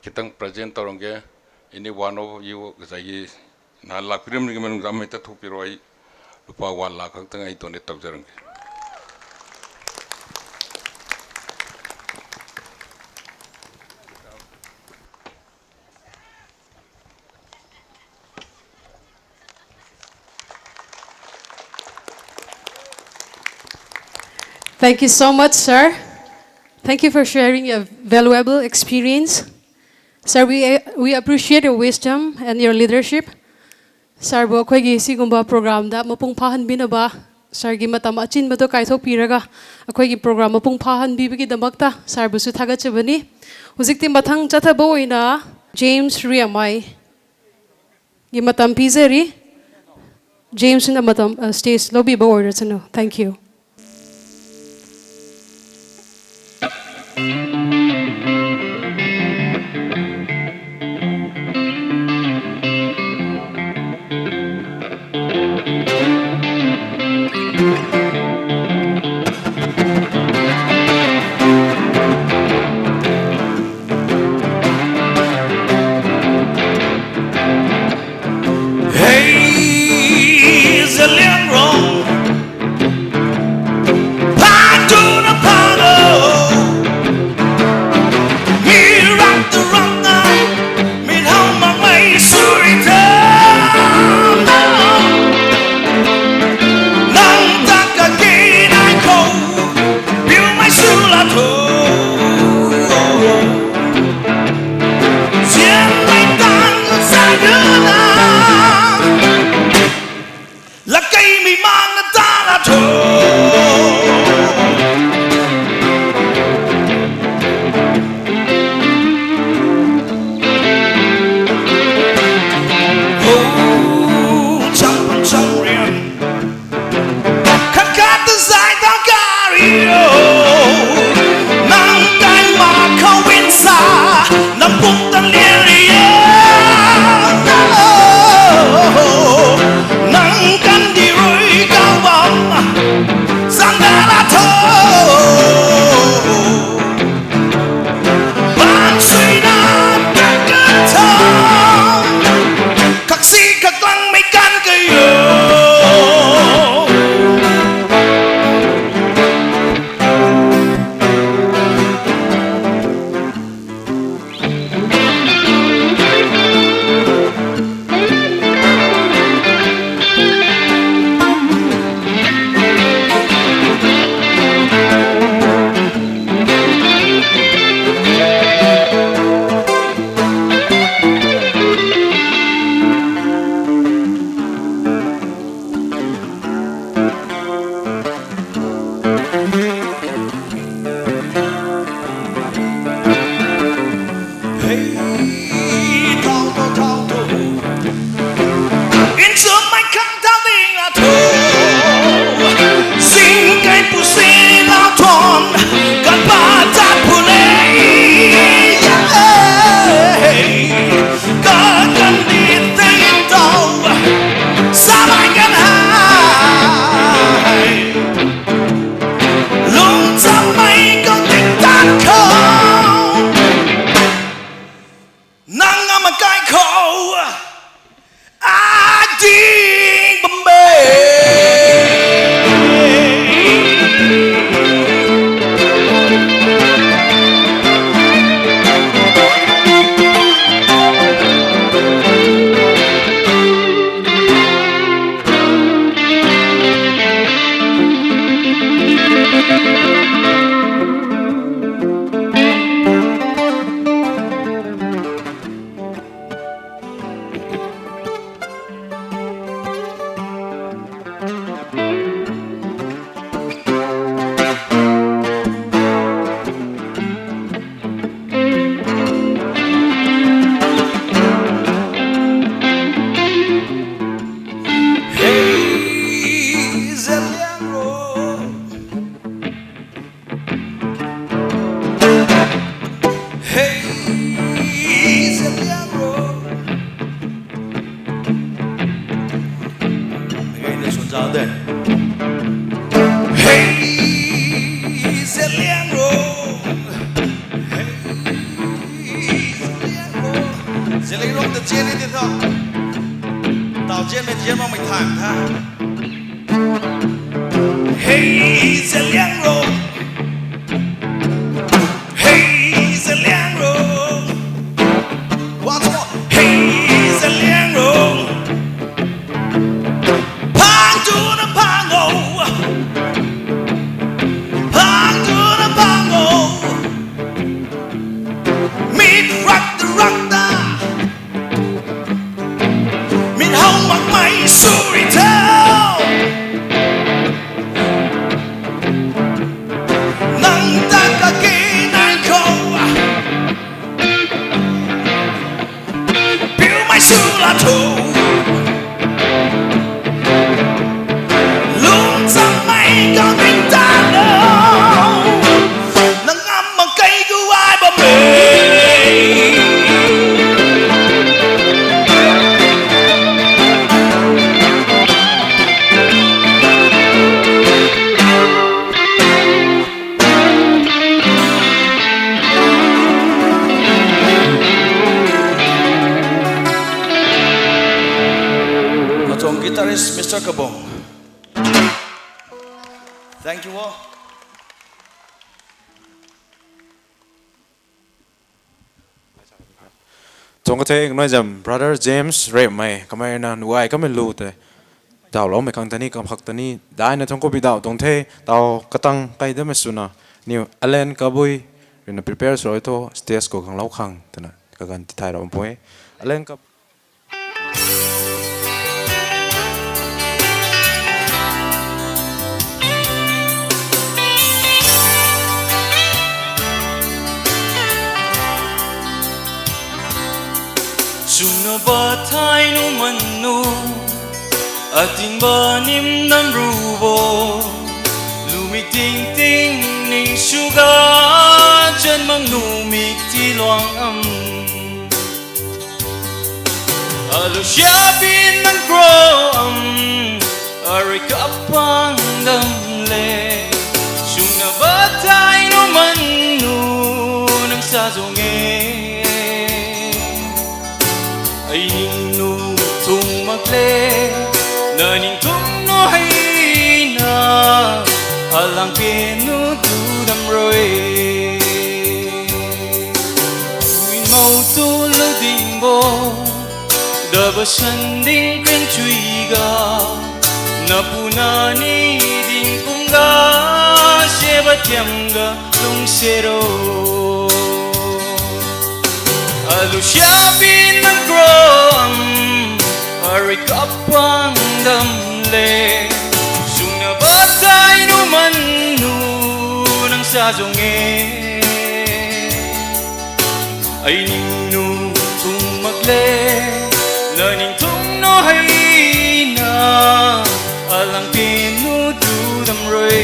ꯈꯤꯇꯪ present ꯇꯧꯔꯝꯒꯦ꯫ Any one of you ꯉꯁꯥꯏꯒꯤ ꯅꯍꯥꯟ ꯂꯥꯛꯄꯤꯔꯝꯕꯒꯤ ꯃꯅꯨꯡꯗ ꯑꯃ ꯍꯦꯛꯇ ꯊꯣꯛꯄꯤꯔꯣ꯫ ꯑꯩ ꯂꯨꯄꯥ one lakh ꯈꯛꯇꯪ ꯑꯩ donate ꯇꯧꯖꯔꯝꯒꯦ꯫ Thank you so much, sir. Thank you for sharing your valuable experience. Sir, we, we appreciate your wisdom and your leadership. Sir ꯕꯨ ꯑꯩꯈꯣꯏꯒꯤ ꯁꯤꯒꯨꯝꯕ program ꯗ ꯃꯄꯨꯡ ꯐꯥꯍꯟꯕꯤꯅꯕ, sir ꯒꯤ ꯃꯇꯝ ꯑꯆꯤꯟꯕꯗꯣ ꯀꯥꯏꯊꯣꯛꯄꯤꯔꯒ ꯑꯩꯈꯣꯏꯒꯤ program ꯃꯄꯨꯡ ꯐꯥꯍꯟꯕꯤꯕꯒꯤꯗꯃꯛꯇ sir ꯕꯨꯁꯨ ꯊꯥꯒꯠꯆꯕꯅꯤ꯫ ꯍꯧꯖꯤꯛꯇꯤ ꯃꯊꯪ ꯆꯠꯊꯕ ꯑꯣꯏꯅ James Riamai ꯒꯤ ꯃꯇꯝ ꯄꯤꯖꯔꯤ꯫ James ꯅ ꯃꯇꯝ, ꯑ, stage ꯂꯧꯕꯤꯕ ꯑꯣꯏꯔꯁꯅꯨ꯫ Thank you. Hey, Zeliangrong, Paduna Palo, Hei Zeliangrong. Again, this one's out there. Hei Zeliangrong. Hei Zeliangrong. Zeliangrong ta chian ni ti tho. Tau chian mei chian makmei time tha. Hei Zeliangrong. Hei Zeliangrong. Once more. Hei Zeliangrong. Pang tuna pang o. Pang tuna pang o. Mit rak ta rak ta. Min how makmei suri tho. Nang ta kaki nang khou. Piumei sula thu. Lung changmei kau ning ta lo. Nang ngam mak kei gu ai bam e. Atuang guitarist, Mister Kabong. Thank you all. Tuang kathei nai zam Brother James Repmei kamei na nuai kamei lu tei. Dauhloumei khang tani, kam hak tani, daina thangc khou bi dauh tuang the, tau katang kai damei swna, niw Alan Kabui, ruina prepare sw rui thu, stage khou khang lou khang, twna, kaganv tithay rau pui. Alan Kab- Swna bathai nu man nu, ating ba nim nam ru bo, lumei ting ting ning sw ga, chan mang nu mik ti luang am. Alu siapin nang kro am, arui kapang dam le. Swna bathai nu man nu nang sa zong e. Ai ning nu thung mak le, na ning thung nu hei na, alang pen nu tu dam rui. Ui nou tu lu ding bo, daba san ding kring chui ga, na pu na ni ding kum ga, se ba tiam ga, lung se ro. Alu siapin nang kro am, arui kapang dam le. Swna bathai nu man nu nang sa zong e. Ai ning nu thung mak le, na ning thung nu hei na, alang pen nu tu dam rui.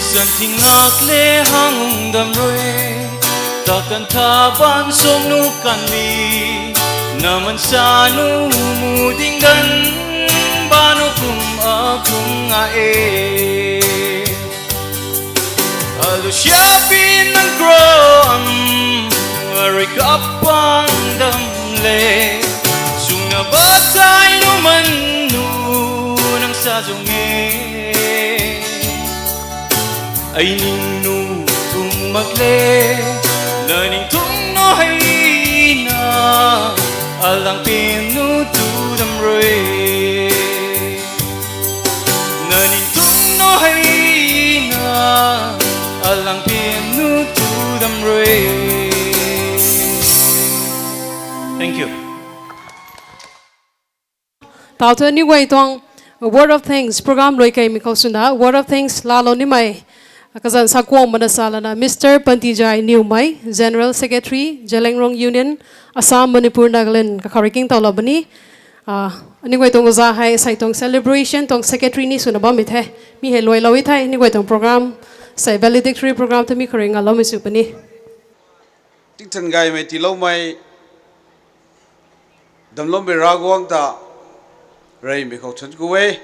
Sa ting ngak le hang ung dam rui, ta kan tha ban song nu kan mi, na man sa nu mu ding gan, ba nu kum a kum nga e. Alu siapin nang kro am, arui kapang dam le. Swna bathai nu man nu nang sa zong e. Ai ning nu thung mak le, na ning thung nu hei na, alang pen nu tu dam rui. Na ning thung nu hei na, alang pen nu tu dam rui. Thank you. Tau thu ni guay tuang Word of thanks program lui keimei khou swna word of thanks laalou nimei kazanc sa kuang mana sa lana Mister Pantijai Niwmei, General Secretary, Zeliangrong Union, Assam, Manipur, Nagaland kakhou rui king towlou bam ni. Aniu guay tuang za hei sei tuang celebration tuang secretary ni swna bammei the. Mi hei luailou e the, aniu guay tuang program sei valedictory program ta mi khou rui ngaloumei sw puni. Tingthan gaymei tiiloumei damloumei Ravguangc ta reymei khou thuanc ku e.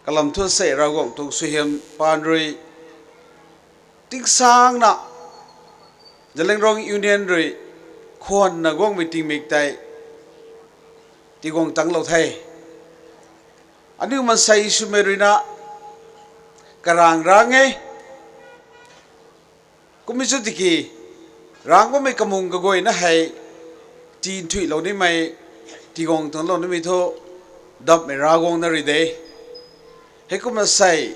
Kalam thu sei Ravguangc tuang suaihiam paan rui tingsangna Zeliangrong Union rui khwanna guangmei tingmik tei tiguang tanglou the. Aniu maansei swmei ruina karang rang e. Kummei chu tiki rang bammei kamung kaguayna hei tinthuilou nimei, tiguang tanglou nimei thu dammei Ravguangc na rui de. Heikumna sei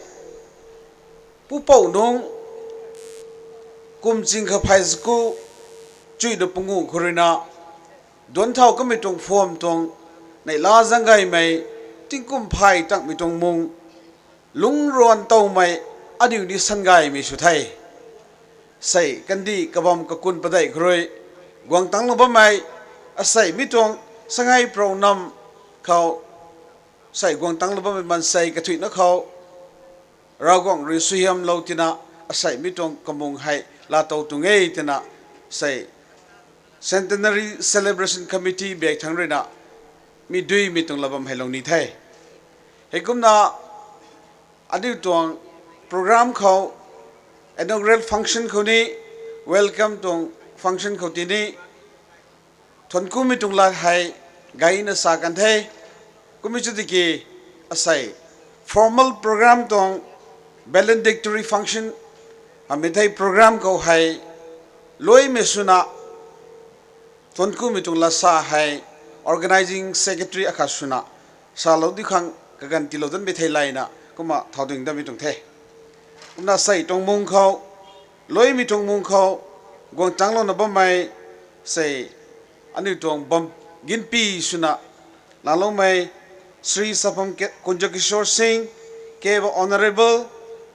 pupouc nungc kum ching kha phey zaku chuina pungu khou ruina duanc thau kamei tuang phuam tuang neihla zaeng gaymei, tingkum phay tangmei tuang mung lungc ruan towmei aniu ni san gaymei sw the. Sei kandih kabam kakun padeih khou rui guang tanglou bammei, asei mi tuang sangai prou nam khou sei guang tanglou bammei maansei kathuicna khou Ravguangc rui suaihiamlou tina asei mi tuang kamung hei laatow tuang e twna sei Centenary Celebration Committee bak thangc ruina mi duimei tuang lat bam heilou ni the. Heikumna aniu tuang program khou, inaugural function khou ni, welcome tuang function khou tini thuanc kumei tuang lat hei gayna sa kan the. Kummei chu tiki asei formal program tuang valedictory function, amei thei program khou hei luaimei swna thuanc kumei tuang lat sa hei organizing secretary akhat swna salou di khang kaganv tiilou danmei thei layna kumna thau ding danmei tuang the. Kumna sei tuang mung khou, luaimei tuang mung khou guang tanglouna bammei sei aniu tuang bam ginpi swna laaloumei Shri Sapham Ke-, Kunjakishore Singh, Kaba Honourable,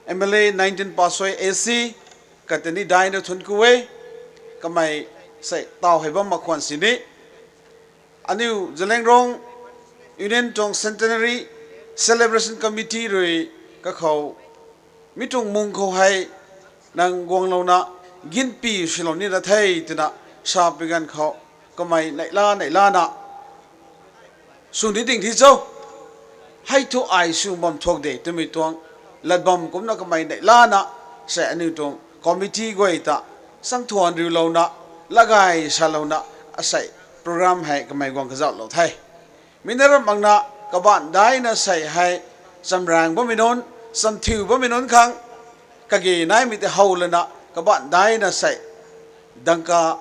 M L A nineteen Pasoi A C, katni daina thuanc ku e. Kamei sei taw hei bam mak khwan sini aniu Zeliangrong Union tuang Centenary Celebration Committee rui kakhou mi tuang mung khou hei nang guanglouna ginpi swlou nina the twna sa pi ganv khou kamei neihla neihlana sw ni ding thi cho, hei thu ai sw bam thuak de twmei tuang lat bam kumcna kamei neihlana sei aniu tuang committee guay ta sangthuan riulouna, latgay salouna asei program hei kamei guang kazauhlou the. Mi na ram makna kabaanc daina sei hei chamraeng bammei nunc, chamthiu bammei nunc khang kage naimei tei how lana kabaanc daina sei dangka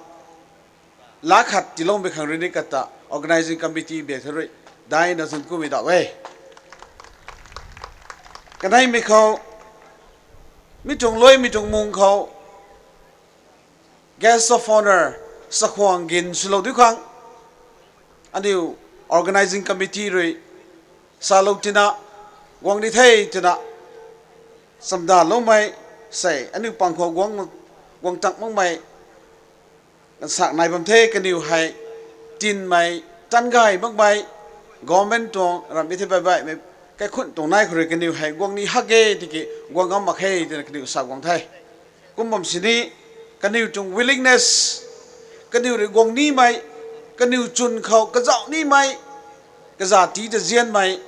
laa khat tiiloumei khang rui ni kata organizing committee bak thu rui daina thuanc kumei dauh e. Kaneimei khou mi tuang luaimei tuang mung khou guest of honour sakhwang gin swlou di khang aniu organizing committee rui salou tina guang ni the twna chamdaloumei sei aniu pang khou guang, guang tang makmei gansak nai bam the. Kaniw hei tinmei, tan gay makmei, government tuang ramhmei thei baihbaihmei kaikhunc tuang nai khou rui kaniw hei guang ni hak e tiki guang ngam mak khe twna kaniw sa guang the. Kum bam sini kaniw tuang willingness, kaniw rui guang nimei, kaniw chwn khou kazauh nimei, kazat ti ta zianmei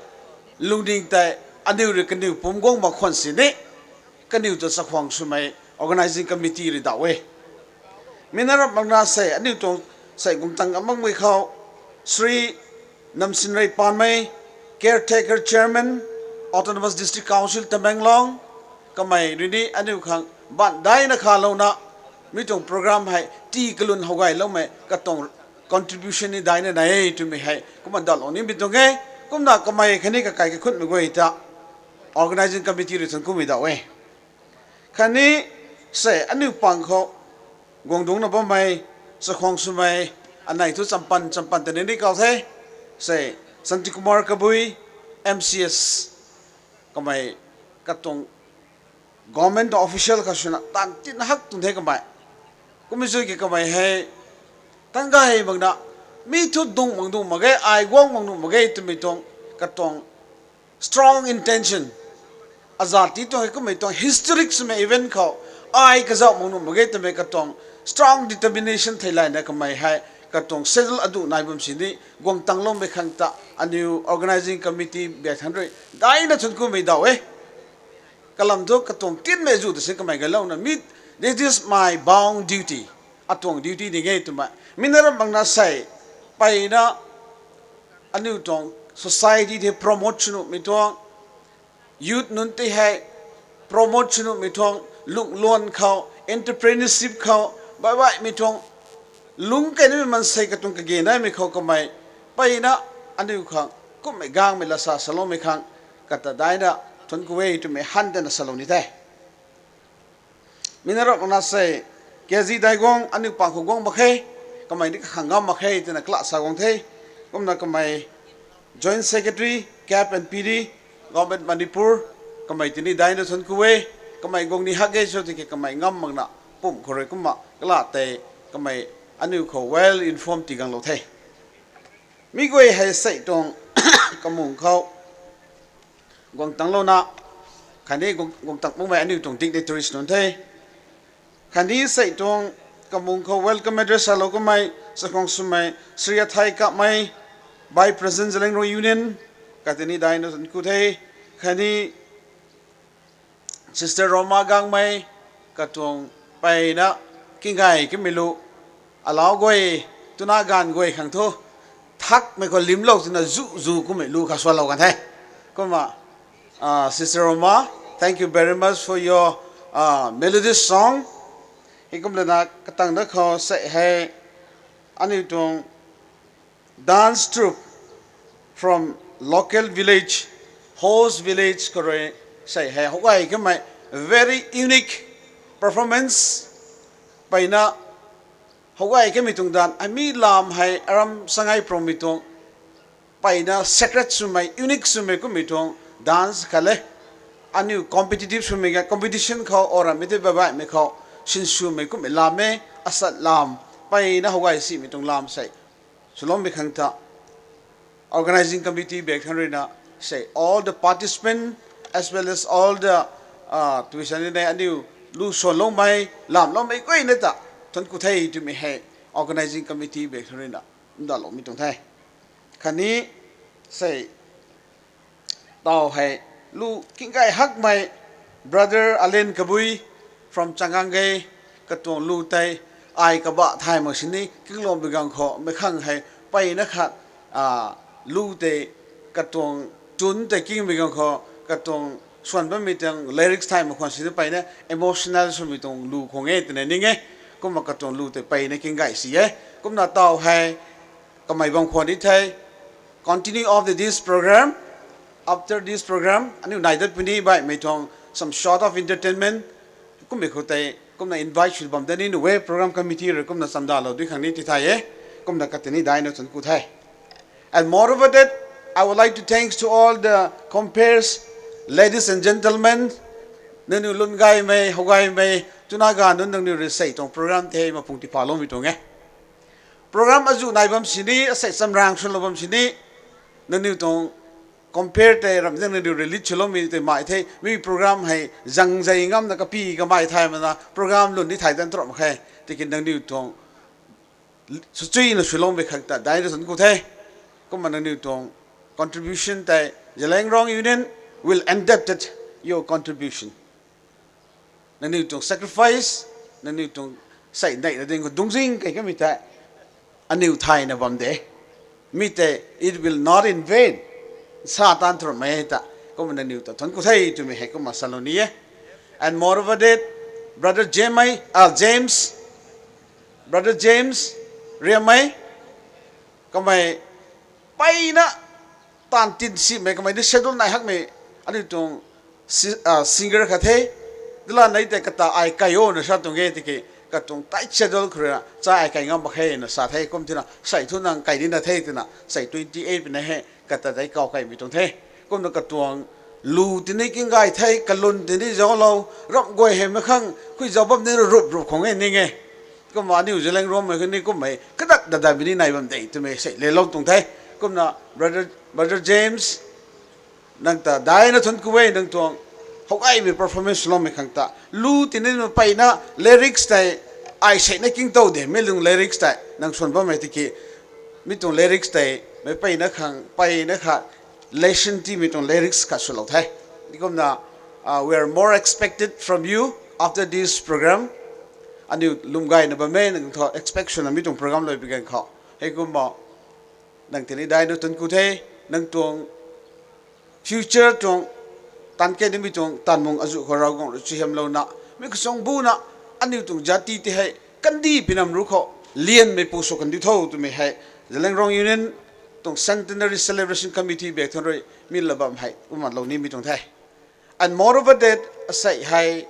lungning tei aniu rui kaniw pumc guang mak khwan sini kaniw ta chakhwang swmei organizing committee rui dauh e. Mi na ram makna sei aniu tuang sei guang tang makmei khou Shri Namsinrei Panmei, Caretaker Chairman, Autonomous District Council Tamenglong, kamei rui ni aniu khang baanc daina khalouna mi tuang program hei tii kalun how gayloumei katuang contribution ni daina nai e twmei hei kumna datlou nimei tuang e. Kumna kamei khatni kakai kaikhunhmei guay ta organizing committee rui thuanc kumei dauh e. Khatni sei aniu pang khou guang dungcna bammei chakhwang swmei anei thu champan champan tei ni kau the. Sei Santikumar Kabui, M C S, kamei katuang government tuang official kha swna tan tin hak tuang the kamei. Kummei sw ki kamei hei tangc gay makna, mi thu dung mak nuh mak ge, ai guang mak nuh mak ge twmei tuang katuang strong intention, azat ti tuang hei kummei tuang historic swmei event khou ai kazauh mak nuh mak ge twmei katuang strong determination theilayna kamei hei katuang schedule aduh nai bam sini guang tangloumei khang ta aniu organizing committee biak than rui daina thuanc kumei daw e. Kalam thu katuang tinmei zu ta si kamei gaylouna mi, this is my bound duty, atuang duty ding e twmei mi na ram makna sei, mpeyna aniu tuang society tei promote sw nuhmei tuang, youth nunc tei hei promote sw nuhmei tuang, lungluan khou, entrepreneurship khou, baih baihmei tuang, lungc key nimei maansei katuang kage naimei khou kamei, mpeyna aniu khang kummei gangmei lasa saloumei khang kata daina thuanc ku e twmei han tana salou ni the. Mi na ram makna sei, K G Daiguang aniu pang khou guang mak khe, kamei ni kakhang ngam mak khe twna kala sa guang the. Kumna kamei Joint Secretary, K A P and P D, Government Manipur, kamei tini daina thuanc ku e, kamei guang ni hak e sw tiki kamei ngam makna pumh khou rui kumna kala tei kamei aniu khou well informed tii ganglou the. Mi guay hei sei tuang kamung khou guang tanglouna, khatni guang, guang tang makmei aniu tuang dignitaries nunc the. Khatni sei tuang kamung khou welcome address salou kamei, chakhwang swmei, Shri Athai Kapmei, Vice President Zeliangrong Union, katini daina thuanc ku the. Khatni Sister Roma Gangmei, katuang mpeyna kinggay kamei lu, alau guay, twna ganv guay khang thu, thakmei khou limlou twna zu zu kummei lu kha suanlou kan the. Kumna, ah, Sister Roma, thank you very much for your, ah, melodious song. Hei kum lana katang da khou sei hei aniu tuang dance troupe from local village, host village khou rui sei hei howgay kamei very unique performance, mpeyna howgay kamei tuang dan, ami lam hei aram sangai prongmei tuang, mpeyna secret swmei, unique swmei kummei tuang dance khat le. Aniu competitive swmei ga competition khou aramei tei baih baihmei khou sinswmei kummei lam e, asat lam, mpeyna howgay simei tuang lam sei swloumei khang ta organizing committee biak than ruina sei all the participant as well as all the, ah, tuisan ni nei aniu lu suanloumei, lamloumei guayna ta thuanc ku the twmei hei organizing committee biak than ruina ndaloumei tuang the. Khatni sei taw hei lu kinggay hakmei Brother Alen Kabui from Changangei, katuang lu tei ai kabah thay mak sini kingloumei ganv khou meic khang hei mpeyna khat, ah, lu tei katuang tune tei kingmei ganv khou katuang swan bammei tuang lyrics thay mak khwan sini mpeyna emotional swmei tuang lu khwan e twna ning e. Kumna katuang lu tei mpeyna kinggay si e. Kumna taw hei kamei bam khwan ni the. Continue of the, this program. After this program, aniu nai dat puni baihmei tuang some sort of entertainment kummei khou tei kumna invite sw bam dat ni nu e, program committee rui kumna chamdalou dui khang ni ti thay e. Kumna katini daina thuanc ku the. And moreover that, I would like to thanks to all the comperes, ladies and gentlemen, nangniw lun gaymei, how gaymei, twna ganv nunc nangniw rui sei tuang program tei mapung tiipaloumei tuang e. Program azuh nai bam sini, asei chamrang swlou bam sini, nangniw tuang compare tei ramh zang nangniw rui lead swloumei tei mai the, mi program hei zangzei ngamna kapi kamei thay mana, program lun ni thay dan tram khe, tiki nangniw tuang swchuina swloumei khang ta daina thuanc ku the. Kumna nangniw tuang contribution tei Zeliangrong Union will indebted your contribution. Nangniw tuang sacrifice, nangniw tuang sei neihna ding khou dungzing kei kamei tei aniw thayna bam de. Mi tei, it will not in vain. Sa tan tramei ta, kumna nangniw ta thuanc ku the twmei hei kumna salou ni e. And moreover that, Brother James, ah, James, Brother James Riamei, kamei mpeyna taanv tin simei kamei ni schedule nai hakmei aniu tuang si-, ah, singer khat the. Dila nei tei kata ai kai o na sa tuang e tiki, katuang tight schedule khou rui cha ai kai ngam mak khe na sa the, kum tina sei thu nang kai dina the twna sei twenty eight puni hei kata tei kaw kaimei tuang the. Kumna katuang lu tini king gay the, kalun tini zaulou, ramh guay hei mei khang khui zau bam ni rup rup khang e ning e. Kumna aniu Zeliangrongmei khatni kummei kadat dadat bini nai bam de twmei sei lelou tuang the. Kumna brother, brother James, nang ta daina thuanc ku e, nang tuang howgaymei performance loumei khang ta. Lu tini mei peyna lyrics tei, ai seina king tow de, mi lung lyrics tei nang swan bammei tiki, mi tuang lyrics tei, mei peyna khang, peyna kha, lesson ti mi tuang lyrics kha swlou the. Kumna, uh, we are more expected from you after this program. Aniu lwm gayna bam e, nang thu expect swna mi tuang program lou pi ganv khou. Heikumna, nang tini daina thuanc ku the, nang tuang future tuang, tan ke nimei tuang, tan mung azu khou Ravguangc rui chuhiamlouna, mi kachung buna, aniu tuang jati ti hei, kandih pinam ru khou, lianmei pu sw kandiu tho twmei hei, Zeliangrong Union tuang Centenary Celebration Committee bek thun rui, mi la bam hei, kumna lou nimei tuang the. And moreover that, asei hei,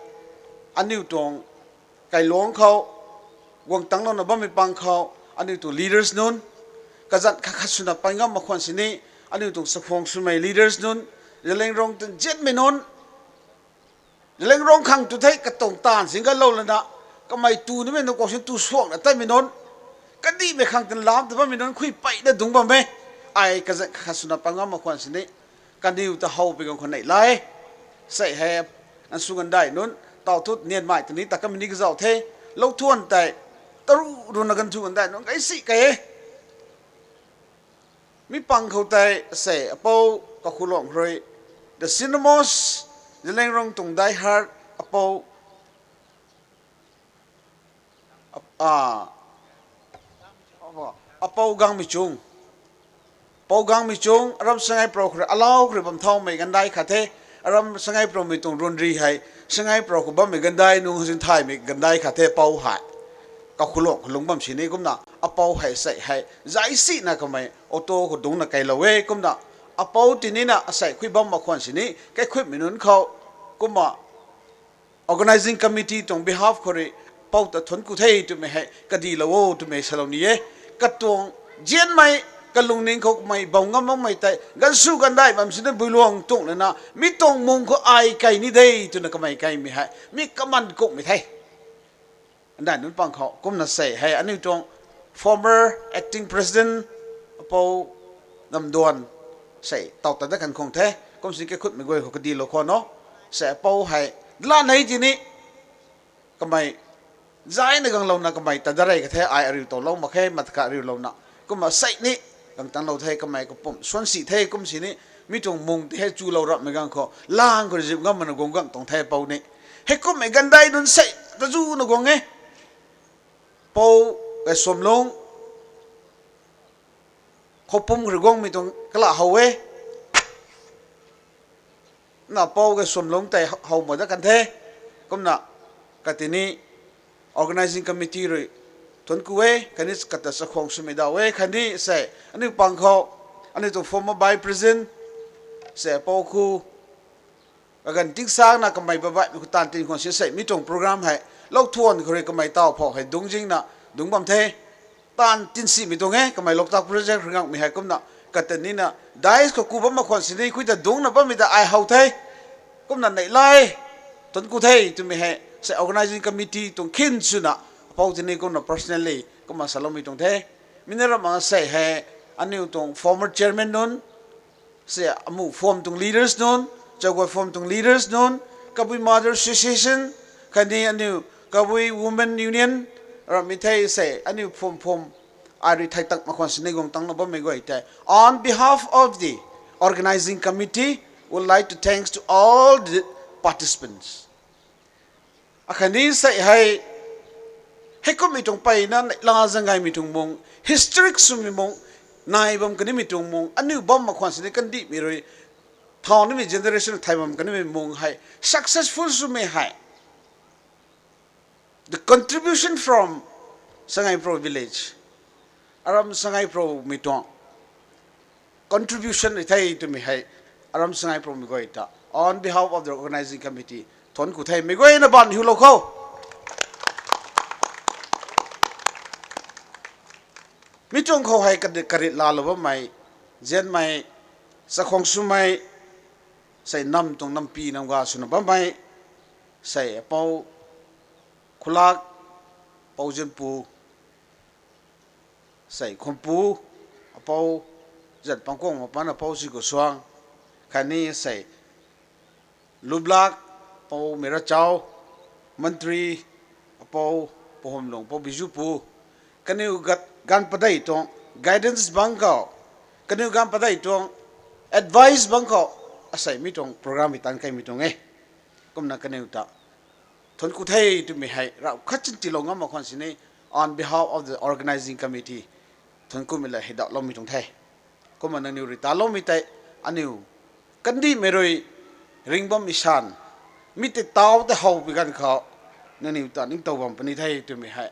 aniu tuang kailuangc khou, guang tanglouna bammei pang khou, aniu tuang leaders nunc, kazanc khat khat swna pey ngam mak khwan sini, aniu tuang chakhwang swmei leaders nunc, Zeliangrong tuang zianmei nunc, Zeliangrong khang tu thei katuang taanv sing galou lana, kamei tu nimei nunc kousin tu suakna tatmei nunc, kadihmei khang tan lam ta bammei nunc khui peyna dungc bam e, ai kazanc khat khat swna pey ngam mak khwan sini, kaniw ta how pi ganv khou neih lai. Sei hei, ganv sw gandai nunc, tau thut nianmei tini ta kamei ni kazauh the, lou thuan tei, taru runa ganv sw gandai nunc, kaisi kai e. Mi pang khou tei, sei, apou, Kakhuluang rui, the cinemas, Zeliangrong tuang die hard, apou, ap-, a, apou Gangmeichung. Pou Gangmeichung, aram Sangai Prou khou rui, alau khou rui bam thaumei gandai khat the, aram Sangai Proumei tuang runri hei, Sangai Prou khou bammei gandai nung hei zin thaymei gandai khat the, apou hei. Kakhuluang khou lungc bam sini kumna, apou hei sei hei, zai sina kamei, auto khou dungcna kailou e kumna, apou tinina asei khui bam mak khwan sini, kaikhutmei nunc khou, kumna, Organising Committee tuang behalf khou rui, pou ta thuanc ku the twmei hei, kadilou o twmei salou ni e. Katuang, zianmei, kalungning khou kamei bam ngam makmei tei, ganv sw gandai bam sini builuang tuang lana, mi tuang mung khou ai kai ni de twna kamei kaimei hei, mi kaman kummei the. Ndai nunc pang khou, kumna sei hei, aniu tuang former acting president, apou Namduan, sei, tau ta dat kan khang the, kum sini kaikhutmei guay khou kadilou khwan o, sei, apou hei, dala nei tini, kamei, zaina ganglouna kamei ta darei ka the, ai ariu toulou mak khe, mat kha ariulouna, kumna sei ni, gang tanglou the, kamei kapumc swansi the, kum sini, mi tuang mung ti hei chulou rapmei ganv khou, lang khou rui zip ngam mana guang gang tuang the pou ni. Heikummei gandai nunc sei, kazuna guang e. Pou Gaisuamlung, Khoupum khou rui guangmei tuang kala how e. Na pou Gaisuamlung tei how mak dat kan the. Kumna katini organising committee rui thuanc ku e, khatni kata chakhwang swmei daw e, khatni sei, aniu pang khou, aniu tuang former vice president, sei pou khu, kaganv tingsangna kamei babaihmei khou taanv tin khwan si sei, mi tuang program hei, lou thuan khou rui kamei taw phou hei dungc zingna, dungc bam the, taanv tinsimei tuang e, kamei Loktak project rui ngakmei hei kumna, kata nina, dais khou ku bam mak khwan sini, khui ta dungcna bammei ta ai how the, kumna neih lai, thuanc ku the twmei hei, sei organising committee tuang khin swna, apou tini kumna personally, kumna saloumei tuang the, mi na ram a sei hei, aniu tuang former chairman nunc, sei amu form tuang leaders nunc, Chaguay form tuang leaders nunc, Kabui Mother Association, khatni aniu Kabui Women Union, rammei thei sei aniu form form, ai rui thei tak mak khwan sini guang tangna bammei guay tei. On behalf of the organising committee, would like to thanks to all the participants. Akhatni sei hei, heikummei tuang peyna neihla zang gaymei tuang mung, historic swmei mung, nai bam kanimei tuang mung, aniu bam mak khwan sini kandihmei rui, thau nimei generation thay bam kanimei mung hei, successful swmei hei. The contribution from Sangai Pro village. Aram Sangai Proumei tuang contribution rui the twmei hei, aram Sangai Proumei guay ta, on behalf of the organising committee, thuanc ku the, mei guayna ban hiulou khou. Mi tuang khou hei kadi-, karit lalou bammei, zianmei, chakhwang swmei, sei nam tuang nampi nam ga swna bammei, sei apou Khulak, apou Zinpu, sei Khumpu, apou Zan Pangkong mapan apou Siku Suang, khatni sei Lublak, apou Mirachau, mantri, apou Pahumlung, apou Bijupu, kaniw gat, ganv padeih tuang guidance bang khou, kaniw ganv padeih tuang advice bang khou, asei mi tuang program hei taanc keimei tuang e. Kumna kaniw ta thuanc ku the twmei hei rav khat chin tiilou ngam mak khwan sini, on behalf of the organizing committee, thuanc kumei la hei dauhloumei tuang the. Kumna nangniw rui taloumei tei, aniw kandihmei rui ringh bam isan, mi tei taw tei howpui ganv khou, nangniw ta ningtow bam puni the twmei hei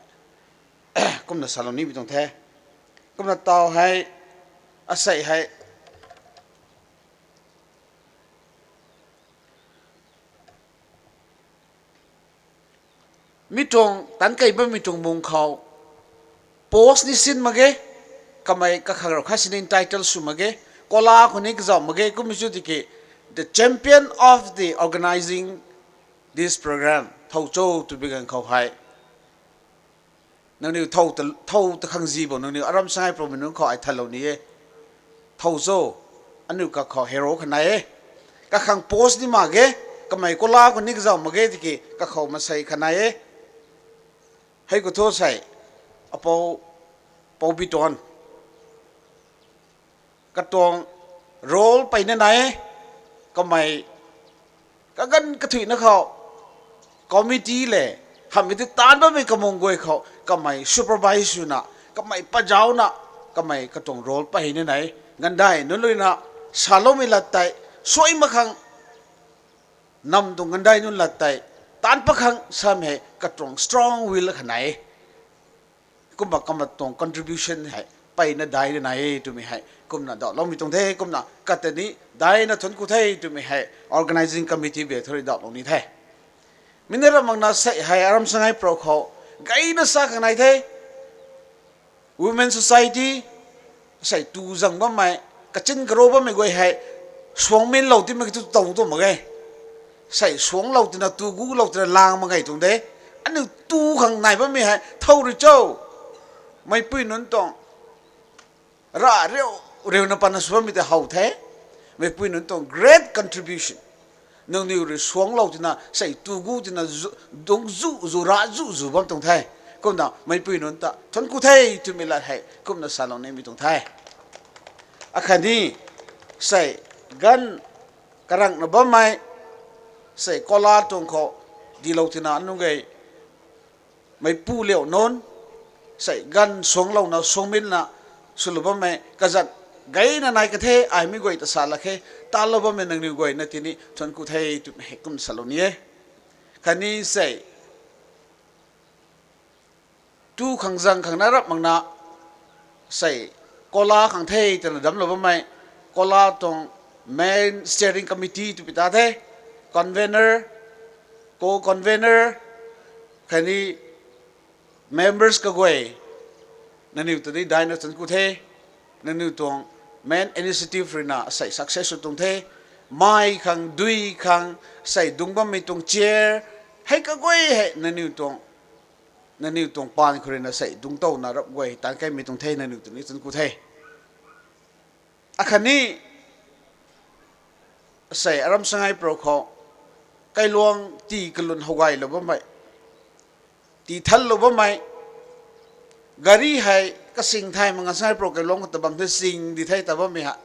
kumna salou nimei tuang the. Kumna taw hei, asei hei mi tuang taanc kei bammei tuang mung khou post ni sin mak ge, kamei kakhang rau khat sini title sw mak ge, kola khou ni kazauh mak ge, kummei chu tiki the champion of the organizing this program thow cho twbi ganv khou hei nangniw thow ta, thow ta khang zi bo, nangniw aram sangai province nunc khou ai thalou ni e. Thow cho, aniu kakhou hero kha nai e. Kakhang post ni mak ge, kamei kola khou ni kazauh mak ge tiki kakhou masei kha nai e. Hei khou thu sei, apou, apou Biton, katuang role peyna nai e, kamei kaganv kathuicna khou committee le, hamhmei tei taanc bammei kamung guay khou kamei supervise swna, kamei pazauna, kamei katuang role peyna nai e. Gandai nunc ruina saloumei lat tei, suai mak khang, nam tuang gandai nunc lat tei taanc pakhang samei hei katuang strong will kha nai e. Kumna kamei tuang contribution hei peyna daina nai e twmei hei kumna dauhloumei tuang the. Kumna kata ni daina thuanc ku the twmei hei organizing committee bek thu rui dauhlou ni the. Mi na ram makna sei hei aram sangai pro khou gayna sa khang nai the. Women Society, sei tu zang bammei, kachin karo bammei guay hei, suangminlou timei tu tuang tuang mak ge. Sei suanglou tina, tu gulou tina lang mak ge tuang de. Aniu tu khang nai bammei hei thow rui cho, meipui nunc tuang ra riu, riuna pana sw bammei tei how the. Meipui nunc tuang great contribution. Nangniw rui suanglou tina, sei tu gu tina, zu, dungc zu, zu ra zu zu bam tuang the. Kumna meipui nunc ta thuanc ku the twmei lat hei kumna salou nimei tuang the. Akhatni sei ganv karangna bammei, sei kola tuang khou dilou tina nunc gei, meipui liu nunc, sei ganv suanglouna suangminna swlou bammei kazat gayna nai ka the, ai mi guay ta sa lak khe, talou bammei nangniw guayna tini thuanc ku the twmei hei kum salou ni e. Khatni sei tu khang zang khang na rap makna, sei kola khang the twna damclou bammei, kola tuang main steering committee twpui ta the, convener, co-convener, khatni members kaguay, nangniw ta ni daina thuanc ku the. Nangniw tuang main initiative ruina sei success sw tuang the. Mei khang, dui khang, sei dungc bammei tuang chair, hei kaguay hei nangniw tuang, nangniw tuang paan khou ruina sei dungc towna rap guay tan keimei tuang the, nangniw ta ni thuanc ku the. Akhatni sei aram sangai pro khou kailuang tii kalun howgaylou bammei, tii thanlou bammei, gari hei kasing thay mak nga sangai pro kailuang khou ta bam the, sing di the ta bammei hei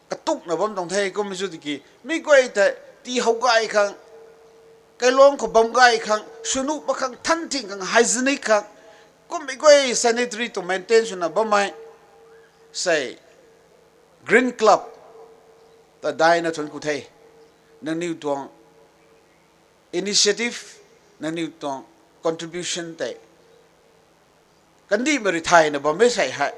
katukna bam tuang the. Kummei chu tiki mi guay tei tii howgay khang, kailuang khou bam gay khang, swnu mak khang, than thing khang, hygienic khang, kummei guay sanitary tuang maintain swna bammei, sei Green Club ta daina thuanc ku the. Nangniw tuang initiative, nangniw tuang contribution tei kandihmei rui thayna bam e sei hei.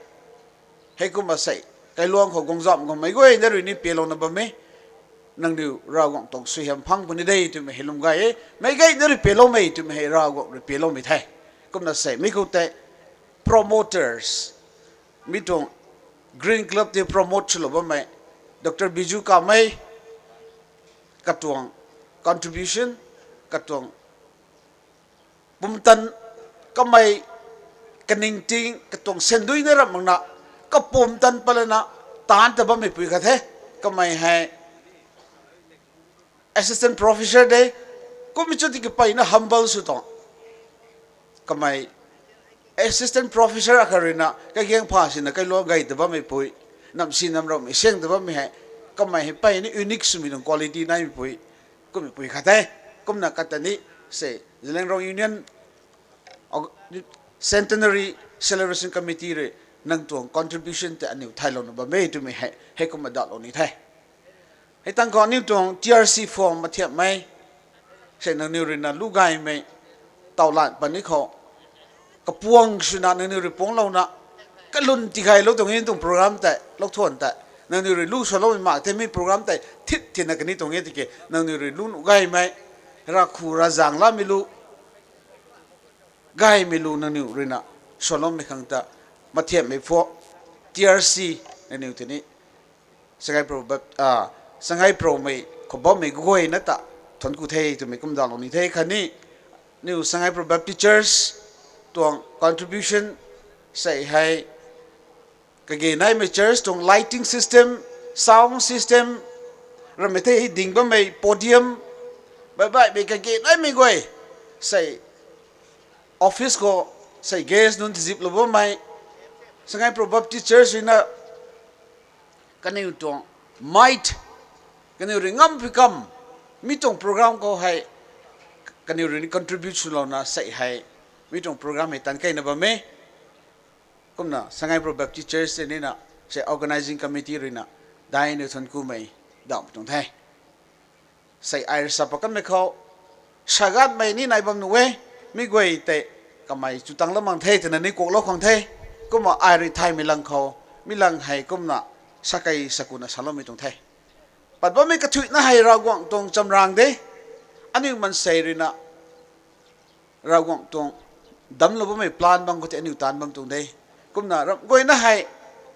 Heikumna sei kailuang khou guangzam guangmei guayna rui ni palouna bam e. Nangniw Ravguangc tuang suaihiam phang puni de twmei hei lwm gay e. Meic gayna rui paloumei twmei hei Ravguangc rui paloumei the. Kumna sei mi khou tei promoters, mi tuang Green Club tei promote swlou bammei, Doctor Biju Kamei, katuang contribution, katuang pumtan kamei kaningting katuang sendui na ram makna kapumtan palana taanc ta bammeipui khat the. Kamei hei assistant professor de, kum chu tiki peyna humble sw tuang. Kamei assistant professor akhat ruina kagiang pha sina kailuang gay ta bammeipui, namsi namramei siang ta bammei hei, kamei hei peyna unique swmei tuang quality naimeipui, kummeipui khat the. Kumna kata ni se Zeliangrong Union Centenary Celebration Committee rui nang tuang contribution tei aniu thaylouna bam e twmei hei heikumna datlou ni the. Hei tang khou aniu tuang T R C form mathiammei se nangniw ruina lu gaymei taulan puni khou kapuang swna nangniw rui puangclouna kalun tigaylou tuang e tuang program tei lou thuan tei nangniw rui lu swloumei mak the. Mi program tei thit thina kani tuang e tiki nangniw rui lu nuh gaymei, rakhu razang lamei lu gaymei lu nangniw ruina swloumei khang ta mathiammei pho T R C nangniw tini Sangaiprou Bap- Sangaiproumei khou bammei guayna ta thuanc ku the twmei kum datlou ni the. Khatni aniu Sangaiprou Baptist Church tuang contribution sei hei kage naimei church tuang lighting system, sound system, ramei thei hei ding bammei podium, baih baihmei kage naimei guay sei office khou sei guest nunc tiziplou bammei Sangaiprou Baptist Church ruina kaniw tuang might, kaniw rui ngam pui kam, mi tuang program khou hei kaniw rui ni contribute swlouna sei hei mi tuang program hei tan keyna bam e. Kumna Sangaiprou Baptist Church tei nina sei organizing committee ruina daina thuanc kumei dam tuang the. Sei ai rui sa pakanmei khou sagatmei ni nai bam nuh e, mi guay tei kamei chu tang lamang the twna ni kuaklou khang the. Kumna ai rui thaymei lang khou mi lang hei kumna sakei sakuna saloumei tuang the. Pat bammei kathuicna hei Ravguangc tuang chamrang de, aniu mansei ruina Ravguangc tuang damclou bammei plan bang khou tei aniu taanc bam tuang de. Kumna ramh guayna hei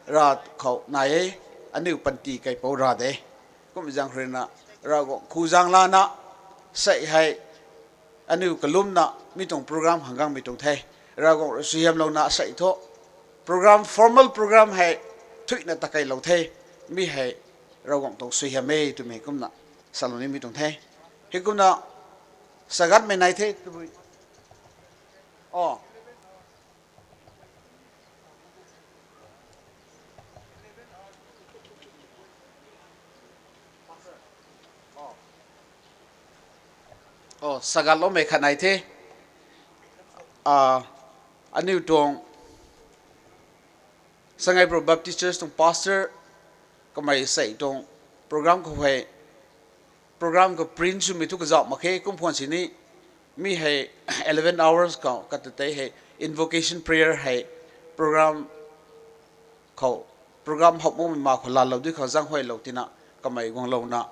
rav khou nai e, aniu panty kaipouc rav de. Kum zaeng ruina Ravguangc khu zaeng lana sei hei aniu kalumna mi tuang program hang gangmei tuang the. Ravguangc rui suaihiamlouna sei thu program, formal program hei thuicna takeilou the. Mi hei Ravguangc tuang suaihiam e twmei kumna salou nimei tuang the. Hei kumna sagatmei nai the tabui. O, o, sagatloumei khat nai the. A, aniu tuang Sangaiprou Baptist Church tuang pastor kamei sei tuang program khou hei, program khou print swmei thu kazauh mak khe. Kum phuan sini mi hei eleven hours khou kata tei hei invocation prayer hei program khou, program howmei ma khou laalou di khou zaenghuaylou tina kamei guanglouna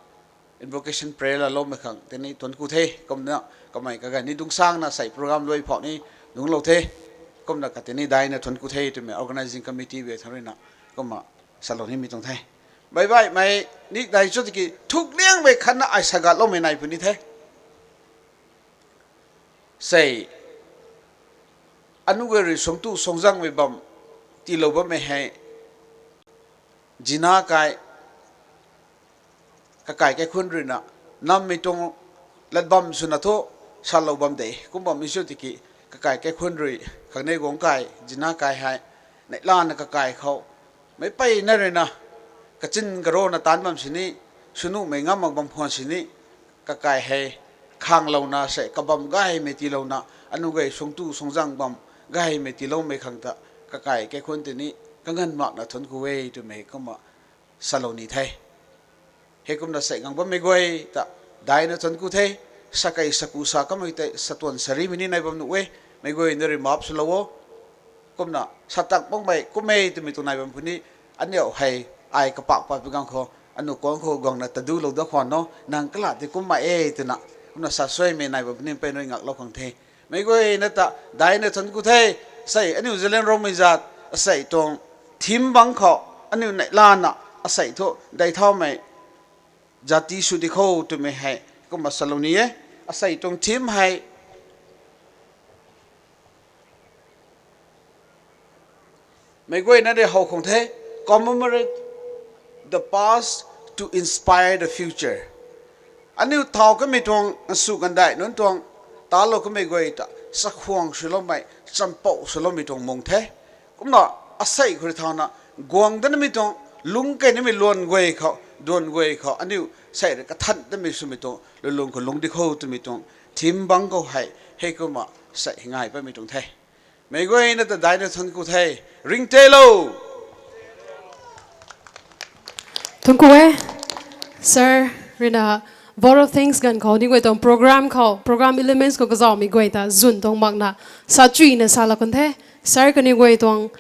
invocation prayer laaloumei khang tini thuanc ku the. Kumna kamei kaganv ni dungsangna sei program luai phou ni dungclou the. Kumna katini daina thuanc ku the twmei organizing committee be thang ruina kumna salou nimei tuang the. Baih baihmei ni dai chu tiki thukliangmei khatna ai sagatloumei nai puni the. Sei aniu guay rui suangtu suangzangmei bam tiilou bammei hei zina kai, kakai kaikhunc ruina nammei tuang lat bam swna thu salou bam de. Kum bammei sw tiki kakai kaikhunc rui khangnei guang kai, zina kai hei neihlana kakai khou meicpeyna ruina kachin karona taanc bam sini, swnuhmei ngam mak bam phuan sini kakai hei khanglouna sei kabam gaymei tiilouna, aniu guay suangtu suangzang bam gaymei tiiloumei khang ta kakai kaikhunc tini kanganv makna thuanc ku e twmei kumna salou ni the. Hei kumna sei gang bammei guay ta daina thuanc ku the. Sakei saku sa kamei tei satuan sarimei ni nai bam nuh e, meic guayna rui maap swlou o. Kumna satak makmei kummei twmei tuang nai bam puni, aniu hei ai kapak pat pi gang khou aniu kuang khou guangna tadulou da khwan no, nang kala tei kummei e twna kumna sasuaimei nai bam puni, mpeyna rui ngaklou khang the. Meic guayna ta daina thuanc ku the. Sei aniu Zeliangrongmei zat asei tuang theme bang khou aniu neihlana asei thu dei thaumei jati sw di kho twmei hei kumna salou ni e. Asei tuang theme hei meic guayna rui how khang the, commemorate the past to inspire the future. Aniu thau kamei tuang nsu kandai nunc tuang talou kamei guay ta chakhwang swloumei, champou swloumei tuang mung the. Kumna asei khou rui thauna guang danamei tuang lungc kei namei luan guay khou, duan guay khou aniu sei rui kathan tamei swmei tuang lulung khou lungc di kho twmei tuang theme bangc khou hei hei kumna sei ngai patmei tuang the. Meic guayna ta daina thuanc ku the. Ringctalo. Thuanc ku e, sir ruina vote of thanks ganv khou ni guay tuang program khou program elements khou kazauhmei guay ta zwn tuang makna sa chuyna salou kan the. Sir kaniw guay tuang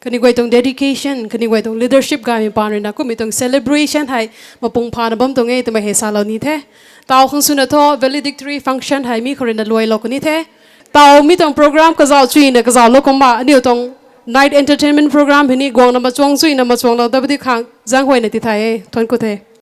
kaniw guay tuang dedication, kaniw guay tuang leadership gaymei paan ruina kummei tuang celebration hei mapung phana bam tuang e twmei hei salou ni the. Taw khang swna thu valedictory function hei mi khou ruina luailou kan ni the. Taw mi tuang program kazauh chuyna kazauhlou kumna aniu tuang night entertainment program hei ni guangna machuang chuyna machuanglou tabadi khang zaenghuayna tithay e. Thuanc ku the.